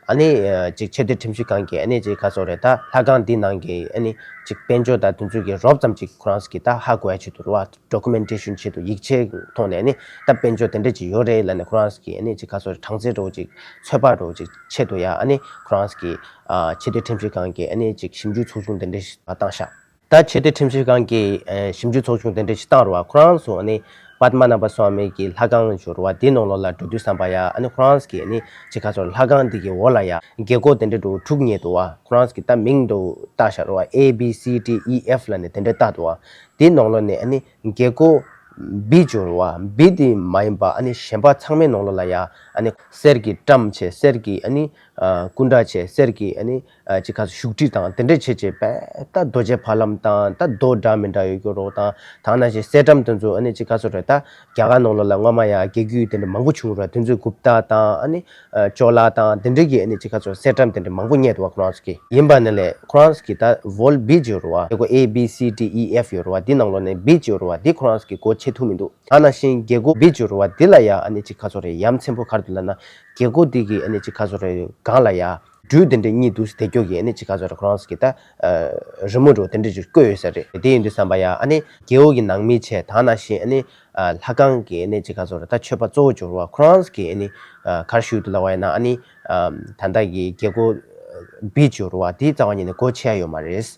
ཨ་ནི་ཨ་ཅིག་ཆེས་མཐོའི་ཁྲིམས་ཞིབ་ཁང་གིས་ཨ་ནི་ཅིག་ག་ཚོད་རེད་ད་ལྷ་ཁང་འདི་ནང་གི་ཨ་ནི་ཅིག་དཔལ་འབྱོར་དང་དེ་ཚོ་གི་རོབ་ཙམ་ཅིག་ཁོ་རང་གིས་ད་ཧ་གོ་ཡ་ཆེད་དུ་རེད་བ། ཌོ་ཀུ་མེན་ཊེ་ཤན་ཆེད་དུ་ཡིག་ཆའི་ཐོག་ནས་ཨ་ནི་ད་དཔལ་འབྱོར་དེ་འདྲ་ཅིག་ཡོད་རེད་ལབ་ནས་ཁོ་རང་གིས་ཨ་ནི་ཅིག་ག་ཚོད་རེད་གྲངས་ཚད་འདྲ་བོ་ཅིག་ཚོད་དཔག་འདྲ་བོ་ཅིག་ཆེད་དུ་ཡ་ཨ་ནི་ཁོ་རང་གིས་ཨ་ཆེས་མཐོའི་ཁྲིམས་ཞིབ་ཁང་གིས་ཨ་ནི་ཅིག་ཞིབ་འཇུག་ཚོགས་ཆུང་དེ་འདྲ་ཞིག་བཏང་ཤག་ད་ཆེས་མཐོའི་ཁྲིམས་ཞིབ་ཁང་གིས་ཨ་ཞིབ་འཇུག་ཚོགས་ཆུང་དེ་འདྲ་ཞིག་བཏང་རེད་བ། ཁོ་རང་ཚོ་ཨ་ནི་པདྨ་ནཱ་ཐ་སྭ་མི་གི་ལྷ་ཁང་ཅིག་ཡོད་རེད་བ། དེའི་ནང་ལོགས་ལ་འགྲོ་དུས་ཙམ་པ་ཡ་ཨ་ནི་ཁོ་རང་གིས་ཨ་ནི་ཅིག་ག་ཚོད་ལྷ་ཁང་འདི་གི་འོག་ལ་ཡ་རྒྱལ་སྒོ་དེ་འདྲ་འདྲ་བོ་དྲུག་རྙེད་འདུག་བ། ཁོ་རང་གིས་ད་མིང་འདྲ་བོ་བཏགས་བཞག་རེད་བ། A B C D E F ལབ་ནས་དེ་འདྲ་བཏགས་འདུག་བ། དེའི་ནང་ལོགས་ནས་ཨ་ནི་རྒྱལ་སྒོ་B ཅིག་ཡོད་རེད་བ། B དེ་མ་ཡིན་པ་ཨ་ནི་གཞན་པ་ཚང་མའི་ནང་ལོགས་ལ་ཡ་ཨ་ནི་གསེར་གྱི་ཊམ་བྱས། གསེར་གྱི་ཨ་ནི་ཨ་སྐུ་འདྲ་བྱས། གསེར་གྱི་ཨ་ནི་ཨ་ཅིག་ག་ཚོད་བཞུགས་ཁྲི་དང་དེ་འདྲ་བྱས་བྱས་པས་ད་རྡོ་རྗེ་ཕ་ལམ་དང་ད་རྡོ་འདྲ་མི་འདྲ་ཡོད་རྒྱུ་རོ་དང་། ད་ནང་བཞིན་གསེར་ཊམ་དེ་ཚོ་ཨ་ནི་ཅིག་ག་ཚོད་རེད་ད། རྒྱ་གར་ནང་ལོགས་ལ་སྔོན་མ་ཡ་རྒྱལ་རྒྱུད་དེ་འདྲ་མང་པོ་བྱུང་རེད། དེ་ཚོའི་གུཔ་ཏ་དང་ཨ་ནི་ཨ་ཅོ་ལ་དང་དེ་འདྲ་གི་ཨ་ནི་ཅིག་ག་ཚོད་གསེར་ཊམ་དེ་འདྲ་མང་པོ་རྙེད་འདུག་བ། ཁོ་རང་ཚོ་གིས་ཡིན་པ་ནི་ལས་ཁོ་རང་ཚོ་གིས་ད་ཝོལ་B ཅིག་ཡོད་རེད་བ། རྒྱལ་སྒོ A B C D E F ཡོད་རེད་བ། དེ་ནང་ལོགས་ནས་B ཅིག་ཡོད་རེད་བ། དེ་ཁོ་རང་ཚོ་གིས་སྒོ་ཕྱེ་ཐུབ་མི་འདུག་ད་ནང་བཞིན་རྒྱལ་སྒོ་B ཅིག་ཡོད་རེད་བ། དེ་ལ་ཡ་ཨ་ནི་ཅིག་ག་ཚོད་རེད། ཡ་མཚན་པོ་ག་རེ་འདུག་ལབ་ན་རྒྱལ་སྒོ་དེ་གི་ཨ་ནི་ཅིག་ག་ཚོད་རེད། སྒང་ལ་ཡ་སྦྲུལ་དེ་འདྲ་གཉིས་འདུག་སེ་བསྡད་རྒྱུ་གི་ཨ་ནི་ཅིག་ག་ཚོད་རེད། ཁོ་རང་ཚོ་གིས་ད་ཨ་རི་མོ་འདྲ་བོ་དེ་འདྲ་ཅིག་བརྐོས་ཡོད་ས་རེད། དེ་ཡིན་དུས་ཙམ་པ་ཡ་ཨ་ནི་རྒྱལ་པོ་གི་ནང་མི་བྱས། ད་ནང་བཞིན་ཨ་ནི་ཨ་ལྷ་ཁང་གི་ཨ་ནི་ཅིག་ག་ཚོད་རེད། ད་མཆོད་པ་གཙོ་བོ་ཅིག་ཡོད་རེད་བ། ཁོ་རང་ཚོ་གིས་ཨ་ནི་ཨ་ག་རེ་ཞུས་འདུག་ལབ་པ་ཡིན་ན་ཨ་ནི་ཨ་ད་ལྟ་གི་རྒྱལ་སྒོ་B ཅིག་ཡོད་རེད་བ། དེ་རྩ་བ་ཉིད་ནས་སྒོ་ཕྱེ་ཡ་ཡོད་མ་རེད།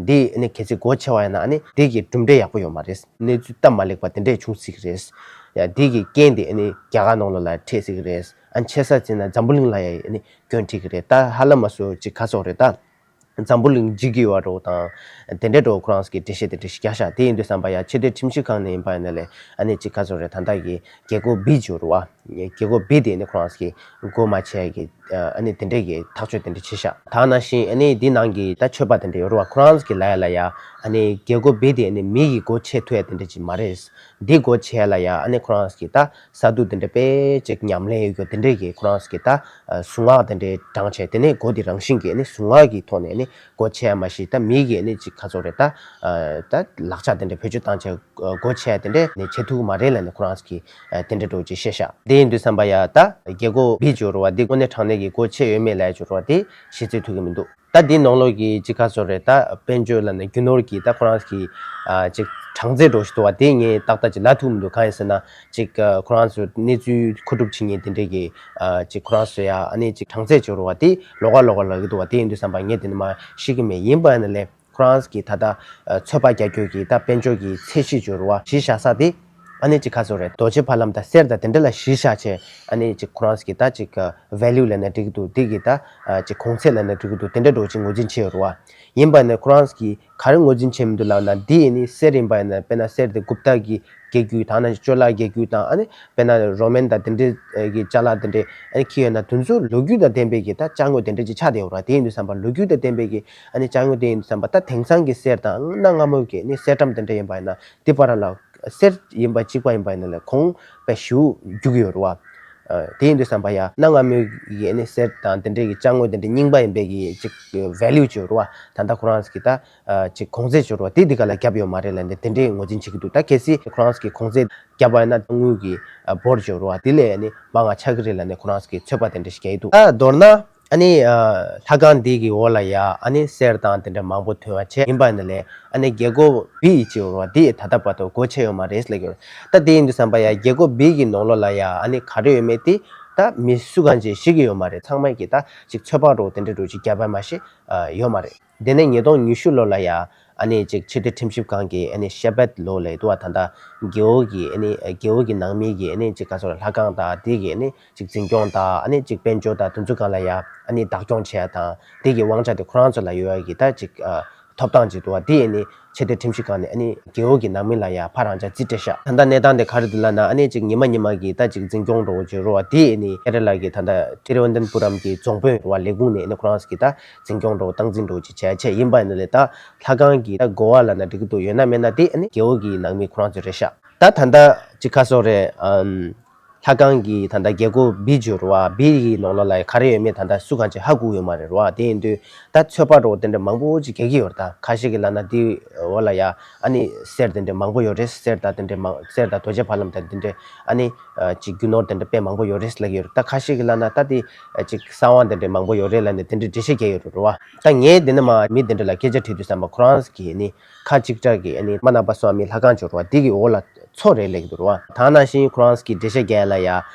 འདི་ཨ་ནི་གལ་སྲིད་སྒོ་ཕྱེ་བ་ཡིན་ན་ཨ་ནི་འདི་གི་གྲུབ་འབྲས་ཡག་པོ་ཡོད་མ་རེད། གནས་ཚུལ་སྟབས་མ་ལེགས་པ་དེ་འདྲས་བྱུང་སྲིད་ཀྱི་རེད། ཡ་འདི་གི་རྐྱེན་དེ་ཨ་ནི་རྒྱ་གར་ནང་ལོགས་ལ་འཕྲད་སྲིད་ཀྱི་རེད། ཨ་ནི་ཆེ་ས་བརྩིས་ན་འཛམ་བུ་གླིང་ལ་ཡ་ཨ་ནི་སྐྱོན་འཕྲད་ཀྱི་རེད། ད་ཧ་ལམ་མ་སོ་ཅིག་ག་ཚོད་རེད་ད། འཛམ་བུ་གླིང་འཇིག་གི་ཡོད་པ་འདྲ་བོ་དང་དེ་འདྲས་འདྲ་བོ་ཁོ་རང་ཚོ་གིས་འགྲེལ་བཤད་དེ་འདྲས་ཞིག་རྒྱག་ཤག་དེ་ཡིན་དུས་ཙམ་པ་ཡ་ཆེས་མཐོའི་ཁྲིམས་ཞིབ་ཁང་ནས་ཡིན་པ་ཡིན་ན་ལས་ཨ་ནི་ཅིག་ག་ཚོད་རེད། ད་ལྟ་གི་རྒྱལ་སྒོ་B ཅིག་ཡོད་རེད་བ། རྒྱལ་སྒོ་B དེ་ནི་ཁོ་རང་ཚོ་གིས་སྒོ་མ་ཕྱེ་ཡ་གི་ཨ་ནི་དེ་འདྲས་ཀྱི་ཐག་གཅོད་དེ་འདྲས་བྱས་ཤག་ད་ནང་བཞིན་ཨ་ནི་འདི་ནང་གི་ད་མཆོད་པ་དེ་འདྲས་ཡོད་རེད་བ། ཁོ་རང་ཚོ་གིས་ལབ་ཡ་ལ་ཡ་ཨ་ནི་རྒྱལ་སྒོ་B དེ་ཨ་ནི་མི་གིས་སྒོ་ཕྱེ་ཐུབ་ཡ་དེ་འདྲས་ཅིག་མ་རེད། འདི་སྒོ་ཕྱེ་ཡ་ལ་ཡ་ཨ་ནི་ཁོ་རང་ཚོ་གིས་ད་ས་དུག་དེ་འདྲས་དཔེ་ཅིག་ཉམས་ལེན་ཡོད་རྒྱུ་དེ་འདྲས་ཀྱི་ཁོ་རང་ཚོ་གིས་ད་ཨ་གཟུངས་སྔགས་དེ་འདྲས་བགྲངས་བྱས། དེ་ནས་སྒོ་དེ་རང་བཞིན་གྱིས་ཨ་ནི་གཟུངས་སྔགས་ཀྱི་ཐོག་ནས་ཨ་ནི་སྒོ་ཕྱེ་ཡ་མ་གཞི་ད་མི་གིས་ཨ་ནི་ཅིག་ག་ཚོད་རེད་ད། ཨ་ད་ལག་ཆ་དེ་འདྲས་བེད་སྤྱོད་བཏང་བྱས་སྒོ་ཕྱེ་ཡ་དེ་འདྲས་ནི་བྱེད་ཐུབ་ཀྱི་མ་རེད་ལབ་ནས་ཁོ་རང་ཚོ་གིས་ཨ་དེ་འདྲས་འདྲ་བོ་ཅིག་བཤད་ཤག་དེ་ཡིན་དུས་ཙམ་པ་ཡ་ད་རྒྱལ་སྒོ་B ཅིག་ཡོད་རེད་བ། འདི་དངོས་གནས་དྲང་གནས་ཀྱི་སྒོ་ཕྱེ་ཡོད་མེད་ལབ་ཡ་ཅིག་ཡོད་རེད་བ། དེ་ཤེས་ཚོད་ཐུབ་ཀྱི་མི་འདུག་ད་འདི་ནང་ལོགས་ཀྱི་ཅིག་ག་ཟེར་རེད། ད་དཔལ་འབྱོར་ལབ་ན་རྒྱུ་ནོར་གྱི་ད་ཁོ་རང་གི་ཨ་ཅིག་གྲངས་ཚད་འདྲ་ཞིག་འདུག་བ། དེ་ངས་ཏག་ཏག་ཅིག་ལབ་ཐུབ་མི་འདུག་གང་ཡིན་ཟེར་ན་ཅིག་ཨ་ཁོ་རང་ཚོས་གནས་ཚུལ་མཁོ་སྒྲུབ་བྱེད་མཁན་དེ་འདྲས་ཀྱི་ཨ་ཅིག་ཁོ་རང་ཚོས་ཡ་ཨ་ནི་ཅིག་གྲངས་ཚད་འབྱོར་བ་དེ་ལོགས་ཀ་ལོགས་ཀ་ལབ་ཀྱི་འདུག་བ། དེ་ཡིན་དུས་ཙམ་པ་ངས་དེ་འདྲ་མར་ཤེས་ཀྱི་མེད། ཡིན་པ་ཡིན་ན་ལས་ཁོ་རང་གི་ད་ལྟ་ཨ་ཚོད་དཔག་རྒྱག་རྒྱུ་གི་ད་དཔལ་འབྱོར་གྱི་ཚད་གཞི་འབྱོར་བ་གཞི་བཞག་ས་དེ་ཨ་ནི་ཅིག་ག་ཟེར་རེད། རྡོ་རྗེ་ཕ་ལམ་དང་གསེར་དང་དེ་འདྲ་ལ་གཞི་བཞག་བྱས་ཨ་ནི་ཅིག་ཁོ་རང་གི་ད་ཅིག་ཨ་ཝེ་ལུ་ལབ་ན་འགྲིག་གི་འདུག་དེ་གི་ད་ཨ་ཅིག་གོང་ཚད་ལབ་ན་འགྲིག་གི་འདུག་དེ་འདྲ་འདྲ་ཅིག་ངོས་འཛིན་བྱས་ཡོད་རེད་བ། ཡིན་པ་ཡིན་ན་ཁོ་རང་གིས་ག་རེ་ངོས་འཛིན་བྱས་མི་འདུག་ལབ་ན། འདི་ཡིན་ནི་གསེར་ཡིན་པ་ཡིན་ན། དཔེར་ན་གསེར་དེ་གུཔྟ་གི་རྒྱལ་རྒྱུད་དང་ནི་ཅོ་ལ་རྒྱལ་རྒྱུད་དང་ཨ་ནི་དཔེར་ན་རོ་མན་དང་དེ་འདྲའི་གི་ཅ་ལག་དེ་འདྲའི་ཨ་ནི་འཁྱེར་ཡོད་ན་དེ་ཚོ་ལོ་རྒྱུས་དང་ལྡན་པའི་གི་ད་ཅ་དངོས་དེ་འདྲ་ཅིག་ཆགས་བསྡད་ཡོད་ར། དེ་ཡིན་དུས་ཙམ་པ་ལོ་རྒྱུས་དང་ལྡན་པའི་གི་ཨ་ནི་ཅ་དངོས་དེ་ཡིན་དུས་ཙམ་པ་ད་དེང་སང་གི་གསེར་དང་གནའ་སྔ་མོའི་གི་ནི་གསེར་ཊམ་དེ་འདྲ་ཡིན་པ་ཡིན་ན་དེ་བར་ལ་གསེར་ཡིན་པ་གཅིག་པ་ཡིན་པ་ཡིན་ན་ལས་གོང་དཔེ་ཞེ་པོ་རྒྱུག་གི་ཡོད་རེད་བ། ཨ་དེ་ཡིན་དུས་ཙམ་པ་ཡ་གནའ་སྔ་མོའི་གི་ཨ་ནི་གསེར་དང་དེ་འདྲའི་གི་ཅ་དངོས་དེ་འདྲའི་རྙིང་པ་ཡིན་པའི་གི་ཅིག་ཝེ་ལུ་ཅིག་ཡོད་རེད་བ། ད་ལྟ་ཁོ་རང་གི་ད་ཨ་ཅིག་གོང་ཚད་ཅིག་ཡོད་རེད་བ། དེ་འདི་ག་ལ་བརྒྱབ་ཡོད་མ་རེད་ལབ་ནས་དེ་འདྲའི་ངོས་འཛིན་བྱེད་ཀྱི་འདུག་ད་གལ་སྲིད་ཁོ་རང་གི་གོང་ཚད་བརྒྱབ་པ་ཡིན་ན་དངུལ་གྱི་ཨ་འབོར་ཅིག་ཡོད་རེད་བ། དེ་ལས་ཨ་ནི་མང་བ་ཆགས་ཀྱི་རེད་ལབ་ནས་ཁོ་རང་གི་ཚོད་དཔག་དེ་འདྲ་ཞིག་རྒྱག་གི་འདུག་ད་མདོར་ན། ཨ་ནི་ཨ་ལྷ་ཁང་འདི་གི་འོག་ལ་ཡ་ཨ་ནི་གསེར་དང་དེ་འདྲ་མང་པོ་ཐོན་པ་བྱས། ཡིན་པ་ཡིན་ན་ལས་ཨ་ནི་རྒྱལ་སྒོ་བི་ཅིག་ཡོད་རེད་བ། འདི་ད་ལྟ་བར་དུ་སྒོ་ཕྱེ་ཡོད་མ་རེད་ཟེར་ལབ་ཀྱི་ཡོད་རེད། ད་དེ་ཡིན་དུས་ཙམ་པ་ཡ་རྒྱལ་སྒོ་བི་གི་ནང་ལོགས་ལ་ཡ་ཨ་ནི་ག་རེ་ཡོད་མེད་དེ་ད་མི་སུ་གང་ཅིག་ཤེས་ཀྱི་ཡོད་མ་རེད། ཚང་མས་ཀྱི་ད་ཅིག་ཚོད་དཔག་འདྲ་དེ་འདྲ་འདྲ་ཅིག་བརྒྱབ་པ་མ་གཞི་ཨ་ཡོད་མ་རེད། དེ་ནས་ཉིས་སྟོང་ཉི་ཤུ་ལོ་ལ་ཡ་ཨ་ནི་ཅིག་ཕྱི་དྲིལ་ཁྲིམས་ཞིབ་ཁང་གིས་ཨ་ནི་ཤེ་བད་ལོ་ལབ་འདུག་བ། ད་ལྟ་རྒེད་འོག་གི་ཨ་ནི་རྒེད་འོག་གི་ནང་མི་གི་ཨ་ནི་ཅིག་ག་ཟེར་ལྷ་ཁང་དང་དེ་གི་ཨ་ནི་ཅིག་འཛིན་སྐྱོང་དང་ཨ་ནི་ཅིག་དཔལ་འབྱོར་དང་དེ་ཚོ་སྒང་ལ་ཡ་ཨ་ནི་བདག་སྐྱོང་བྱེད་ཡ་དང་དེ་གི་དབང་ཆ་དེ་ཁོ་རང་ཚོ་ལ་ཡོད་ཡ་གི་ད་ཅིག་ཨ་ཐོབ་ཐང་ཅིག་འདུག་བ། དེ་ཨ་ནི་ཕྱི་དྲིལ་ཁྲིམས་ཞིབ་ཁང་ནས་ཨ་ནི་རྒེད་འོག་གི་ནང་མི་ལ་ཡ་ཕར་རང་ཅག་རྩིས་སྤྲད་ཤག་ད་ལྟ་གནས་སྟངས་དེ་ག་རེ་འདུག་ལབ་ན། ཨ་ནི་ཅིག་ཉི་མ་ཉི་མ་གི་ད་ཅིག་འཛིན་སྐྱོང་འདྲ་བོ་ཅིག་ཡོད་རེད་བ། དེ་ཨ་ནི་ཀེ་ར་ལ་གི་ད་ལྟ་ཐི་རུ་ཝན་ཐ་ན་པུ་རམ་གི་རྫོང་དཔོན་རེད་བ། ལས་ཁུངས་ནས་ཨ་ནི་ཁོ་རང་ཚོ་གི་ད་འཛིན་སྐྱོང་འདྲ་བོ་སྟངས་འཛིན་འདྲ་བོ་ཅིག་བྱས་བྱས། ཡིན་པ་ཡིན་ན་ལས་ད་ལྷ་ཁང་གི་ད་གོ་བ་ལབ་ན་འགྲིག་གི་འདུག་ཡོད་ན་མེད་ན་དེ་ཨ་ནི་རྒེད་འོག་གི་ནང་མི་ཁོ་རང་ཚོ་རེད་ཤག་ད་ད་ལྟ་ཅིག་ག་ཟེར་རེད། ཨམ། ལྷ་ཁང་གི་ད་ལྟ་རྒྱལ་སྒོ་བི་ཅིག་ཡོད་རེད་བ། བི་གི་ནང་ལོགས་ལ་ག་རེ་ཡོད་མེད་ད་ལྟ་སུ་གང་ཅིག་ཧ་གོ་ཡོད་མ་རེད་བ། དེ་ཡིན་དུས་ད་ཚོད་དཔག་འདྲ་བོ་དེ་འདྲ་མང་པོ་ཅིག་རྒྱག་གི་ཡོད་རེད། ད་ཁ་ཤས་ཀྱིས་ལབ་ན་དེ་འོག་ལ་ཡ་ཨ་ནི་གསེར་དེ་འདྲ་མང་པོ་ཡོད་རེད། གསེར་དང་དེ་འདྲ་མང་། གསེར་དང་རྡོ་རྗེ་ཕ་ལམ་དང་དེ་འདྲ་ཨ་ནི་ཨ་ཅིག་རྒྱུ་ནོར་དེ་འདྲ་དཔེ་མང་པོ་ཡོད་རེད་ལབ་ཀྱི་ཡོད་རེད། ད་ཁ་ཤས་ཀྱིས་ལབ་ན་ད་དེ་ཨ་ཅིག་གསང་བ་དེ་འདྲ་མང་པོ་ཡོད་རེད་ལབ་ནས་དེ་འདྲ་འགྲེལ་བཤད་རྒྱག་ཡོད་རེད་བ། ད་ངས་དེ་ནས་མར་མི་དེ་འདྲ་ལ་སྐད་ཆ་དྲིས་དུས་ཙམ་པ་ཁོ་རང་གིས་ནི་ཁ་གཅིག་གྲགས་ཀྱིས་ཨ་ནི་པདྨ་ནཱ་བ་སྭ་མི་ལྷ་ཁང་ཅིག་ཡོད་རེད་བ། དེ་གི་འོག་ལ་མཚོ་རེད་ལབ་ཀྱི་འདུག་རེད་བ། ད་ནང་བཞིན་ཁོ་རང་གིས་འགྲེལ་བཤད་རྒྱག་ཡ་ལ་ཡ་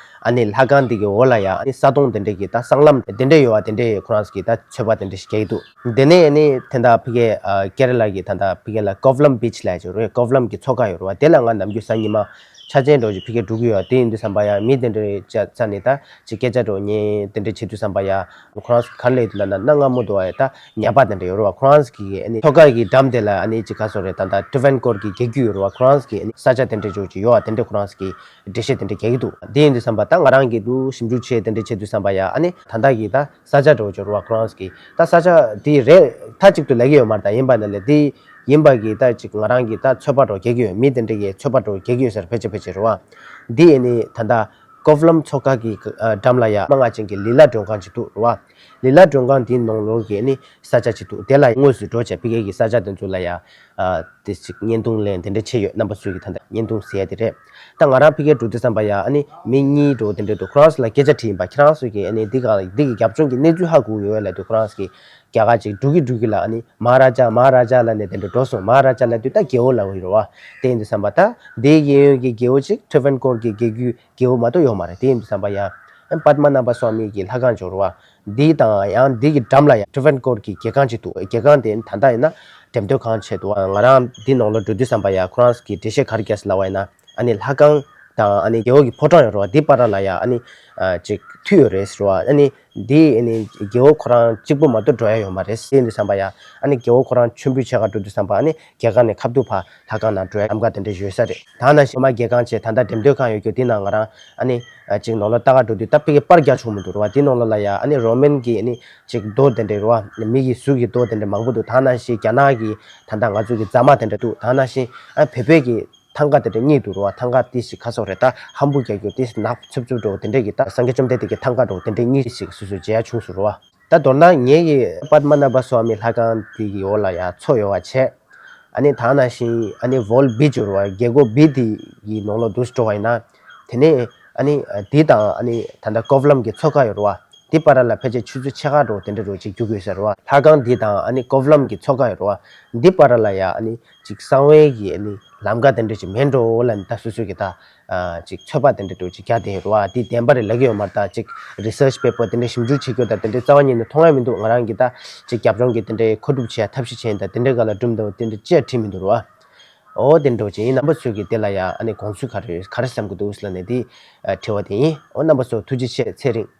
ཨ་ནི་ལྷ་ཁང་འདི་གི་འོག་ལ་ཡ་ཨ་ནི་ས་དོང་དེ་འདྲ་གི་ད་སྲང་ལམ་དེ་འདྲ་ཡོད་བ། དེ་འདྲ་ཁོ་རང་གིས་ད་ཚོད་དཔག་དེ་འདྲ་ཞིག་རྒྱག་གི་འདུག་དེ་ནས་ཨ་ནི་དེ་འདྲ་ཕ་གི་ཨ་ཀེ་ར་ལ་གི་ད་ལྟ་ཕ་གི་ལ་ཀོ་ཝ་ལམ་བི་ཅི་ལབ་ཡ་ཅིག་ཡོད་རེད། ཀོ་ཝ་ལམ་གི་མཚོ་ཁ་ཡོད་རེད་བ། དེ་ལ་ང་ནམ་རྒྱུན་གཟའ་ཉི་མ་འཆར་ཅན་འདྲ་བོ་ཅིག་ཕ་གི་འགྲོ་གི་ཡོད། དེ་ཡིན་དུས་ཙམ་པ་ཡ་མི་དེ་འདྲ་ཅིག་རྩ་ནས་ད་ཅིག་སྐད་ཆ་འདྲ་བོ་ཉན་དེ་འདྲ་བྱེད་དུས་ཙམ་པ་ཡ། ཁོ་རང་ག་རེ་ལབ་ཡོད་ལབ་ན། གནའ་སྔ་མོ་དུ་བ་ཡ་ད་ཉ་པ་དེ་འདྲ་ཡོད་རེད་བ། ཁོ་རང་གི་ཨ་ནི་མཚོ་ཁ་གི་འགྲམ་དེ་ལ་ཨ་ནི་ཅིག་ག་ཟེར་རེད། ད་ད་ཊྲ་ཝན་ཀོར་གི་རྒྱལ་རྒྱུད་ཡོད་རེད་བ། ཁོ་རང་གི་ཨ་ནི་ས་ཆ་དེ་འདྲ་ཅིག་ཡོད་བ། དེ་འདྲ་ཁོ་རང་གི་འགྲེལ་བཤད་དེ་འདྲ་རྒྱག་གི་འདུག་དེ་ཡིན་དུས་ཙམ་པ་ད་ང་རང་གིས་འདུག་ཞིབ་འཇུག་བྱས་དེ་འདྲ་བྱེད་དུས་ཙམ་པ་ཡ་ཨ་ནི་ད་ལྟ་གི་ད་ས་ཆ་འདྲ་བོ་ཅིག་ཡོད་རེད་བ། ཁོ་རང་གི་ད་ས་ཆ་དེ་རེད་མཐའ་གཅིག་ཏུ་ལབ་ཀྱི་ཡོད་མ་རེད། ད་ཡིན་པ་ན་ལས་དེ་ཡིན་པ་གི་ད་ཅིག་ང་རང་གིས་ད་ཚོད་དཔག་འདྲ་བོ་རྒྱག་གི་ཡོད། མི་དེ་འདྲ་གིས་ཚོད་དཔག་འདྲ་བོ་རྒྱག་གི་ཡོད་ཟེར་ཕལ་ཆེར་ཕལ་ཆེར་རེད་བ། འདི་ཨ་ནི་ད་ལྟ་ཀོ་ཝ་ལམ་མཚོ་ཁ་གི་ཨ་འགྲམ་ལ་ཡ་མ་ང་ཅན་གྱི་ལི་ལ་མགྲོན་ཁང་ཅིག་འདུག་རེད་བ། ལི་ལ་མགྲོན་ཁང་དེའི་ནང་ལོགས་ཀྱི་ཨ་ནི་ས་ཆ་ཅིག་འདུག་དེ་ལ་དངོས་སུ་འགྲོ་བྱས་ཕ་གི་གི་ས་ཆ་དེ་ཚོ་ལ་ཡ་ཨ་དེ་ཅིག་བརྙན་ཐུང་ལེན་དེ་འདྲ་བྱས་ཡོད། རྣམ་པ་ཚོས་ཀྱི་ད་ལྟ་བརྙན་ཐུང་གཟིགས་ཡ་དེ་རེད། ད་ང་རང་ཕ་གིར་འགྲོ་དུས་ཙམ་པ་ཡ་ཨ་ནི་མི་གཉིས་འདྲ་བོ་དེ་འདྲ་འདུག་ཁོ་རང་ཚོ་ལ་སྐད་ཆ་དྲིས་ཡིན་པ། ཁྱེད་རང་ཚོ་གིས་ཨ་ནི་འདི་ག་འདི་གི་རྒྱབ་ལྗོངས་ཀྱི་གནས་ཚུལ་ཧ་གོ་ཡོད་ལབ་དུས་ཁོ་རང་ཚོ་གིས་རྒྱ་གར་ཅིག་འགྲོ་གི་འགྲོ་གི་ལ་ཨ་ནི་མ་ཧ་ར་ཇ་མ་ཧ་ར་ཇ་ལབ་ནས་དེ་འདྲ་འགྲོ་སོང་། མ་ཧ་ར་ཇ་ལབ་དུས་ད་རྒྱལ་པོ་ལབ་ཀྱི་ཡོད་རེད་བ། དེ་ཡིན་དུས་ཙམ་པ་ད་འདི་གཡས་གཡོན་གྱི་རྒྱལ་པོ་ཅིག་ཊྲ་ཝན་ཀོར་གྱི་རྒྱལ་རྒྱུད་རྒྱལ་པོ་མ་གཏོགས་ཡོད་མ་རེད། དེ་ཡིན་དུས་ཙམ་པ་ཡ་པདྨ་ནཱ་བ་སྭ་མི་གི་ལྷ་ཁང་ཅིག་ཡོད་རེད་བ། འདི་དང་ཡང་འདི་གི་འགྲམ་ལ་ཡ་ཊྲ་ཝན་ཀོར་གྱི་རྒྱལ་ཁང་ཅིག་འདུག་རྒྱལ་ཁང་དེ་ད་ལྟ་ཡིན་ན་འགྲེམས་སྟོན་ཁང་བྱས་འདུག་ང་རང་འདི་ནང་ལོགས་འགྲོ་དུས་ཙམ་པ་ཡ་ཁོ་རང་གི་འགྲེལ་བཤད་ག་རེ་རྒྱག་སོང་ལབ་པ་ཡིན་ན། ཨ་ནི་ལྷ་ཁང་དང་ཨ་ནི་རྒྱལ་པོ་གི་ཕོ་བྲང་ཡོད་རེད་བ། འདི་བར་ལ་ཡ་ཨ་ནི་ཨ་ཅིག་མཐུད་ཡོད་རེད་ཟེར་བ། ཨ་ནི་འདི་ཨ་ནི་རྒྱལ་པོ་ཁོ་རང་གཅིག་པུ་མ་གཏོགས་འགྲོ་ཡ་ཡོད་མ་རེད། དེ་ཡིན་དུས་ཙམ་པ་ཡ་ཨ་ནི་རྒྱལ་པོ་ཁོ་རང་མཆོད་འབུལ་བྱེད་ག་འགྲོ་དུས་ཙམ་པ་ཨ་ནི་རྒྱལ་ཁང་ནས་ཁ་ཐུག་ཕར་ལྷ་ཁང་ནང་འགྲོ་ཡ་ལམ་ཁ་དེ་འདྲ་ཡོད་ས་རེད། ད་ནང་བཞིན་མ་རྒྱལ་ཁང་བྱས་ད་ལྟ་འགྲེམས་སྟོན་ཁང་ཡོད་རྒྱུ་དེ་ནང་ང་རང་ཨ་ནི་ཨ་ཅིག་ནང་ལོགས་ལྟ་ག་འགྲོ་དུས་ད་ཕ་གི་པར་རྒྱག་ཆོག་མི་འདུག་རེད་བ། དེ་ནང་ལོགས་ལ་ཡ་ཨ་ནི་རོ་མན་གྱི་ཨ་ནི་ཅིག་རྡོ་དེ་འདྲ་རེད་བ། མི་གི་གཟུགས་ཀྱི་རྡོ་དེ་འདྲ་མང་པོ་འདུག་ད་ནང་བཞིན་རྒྱ་ནག་གི་ད་ལྟ་ང་ཚོ་གི་རྫ་མ་དེ་འདྲ་འདུག་ད་ནང་བཞིན་ཨ་བོད་པའི་གི་ཐང་ག་དེ་འདྲ་གཉིས་འདུག་རེད་བ། ཐང་ག་ཏི་ཞིག་ཁ་སོགས་རེད། ད་ཧམ་བུ་རྒྱག་རྒྱུ་ཏི་ཞིག་ནག་ཚུབ་ཚུབ་འགྲོ་དེ་འདྲས་ཀྱི་ད་སངས་རྒྱས་བཅོམ་ལྡན་འདས་ཀྱི་ཐང་ག་འགྲོ་དེ་འདྲས་གཉིས་ཞིག་སོ་སོས་མཇལ་ཡ་བྱུང་སོང་རེད་བ། ད་མདོར་ན་ངེད་ཀྱི་པདྨ་ནཱ་བ་སྭ་མི་ལྷ་ཁང་དེ་གི་འོག་ལ་ཡ་མཚོ་ཡོད་བ་བྱས། ཨ་ནི་ད་ནང་བཞིན་ཨ་ནི་ཝོལ་བི་ཅིག་ཡོད་རེད་བ། རྒྱལ་སྒོ་བི་དེ་གི་ནང་ལོགས་འདུག་སེ་འགྲོ་བ་ཡིན་ན། དེ་ནས་ཨ་ནི་དེ་དང་ཨ་ནི་ད་ལྟ་ཀོ་ཝ་ལམ་གྱི་མཚོ་ཁ་ཡོད་རེད་བ། འདི་བར་ལ་ཕལ་ཆེར་ཆུ་ཚོད་ཕྱེད་ཀ་འགྲོ་དེ་འདྲ་རུ་ཅིག་རྒྱུག་དགོས་ས་རེད་བ། ལྷ་ཁང་འདི་དང་ཨ་ནི་ཀོ་ཝ་ལམ་གྱི་མཚོ་ཁ་ཡོད་རེད་བ། འདི་བར་ལ་ཡ་ཨ་ནི་ཅིག་གསང་བའི་གི་ཨ་ནི་ལམ་ཁ་དེ་འདྲ་ཅིག་མེད་འགྲོ་ལ་ནི་ད་སོ་སོ་གི་ད་ཅིག་ཚོད་དཔག་དེ་འདྲ་འགྲོ་ཅིག་རྒྱག་དེ་རེད་བ། འདི་བདེན་པ་རེད་ལབ་ཀྱི་ཡོད་མ་རེད། ད་ཅིག་རི་སར་ཆི་པེ་པར་དེ་འདྲ་ཞིབ་འཇུག་བྱེད་རྒྱུ་ད་དེ་འདྲ་རྩ་བ་ཉིད་ནས་མཐོང་ཡ་མི་འདུག་ང་རང་གི་ད་ཅིག་རྒྱབ་ལྗོངས་ཀྱི་དེ་འདྲའི་མཁོ་སྒྲུབ་བྱེད་ཡ་ཐབས་ཤེས་བྱས་ཡིན། ད་དེ་འདྲའི་སྒང་ལ་སྒྲུང་དང་དེ་འདྲ་ཅི་ཡང་བྲིས་མི་འདུག་རེད་བ། འོ་དེ་འདྲ་ཅིག་ཡིན། རྣམ་པ་ཚོས་ཀྱི་དེ་ལ་ཡ་ཨ་ནི་དགོངས་ཚུལ་ག་རེ་ག་རེ་བསམ་གྱི་འདུག་ལབ་ནས་དེ་དྲི་བ་དེ་ཡིན། འོ་རྣམ་པ་ཚོ་ཐུགས་རྗེ་ཆེ། ཚེ་རིང་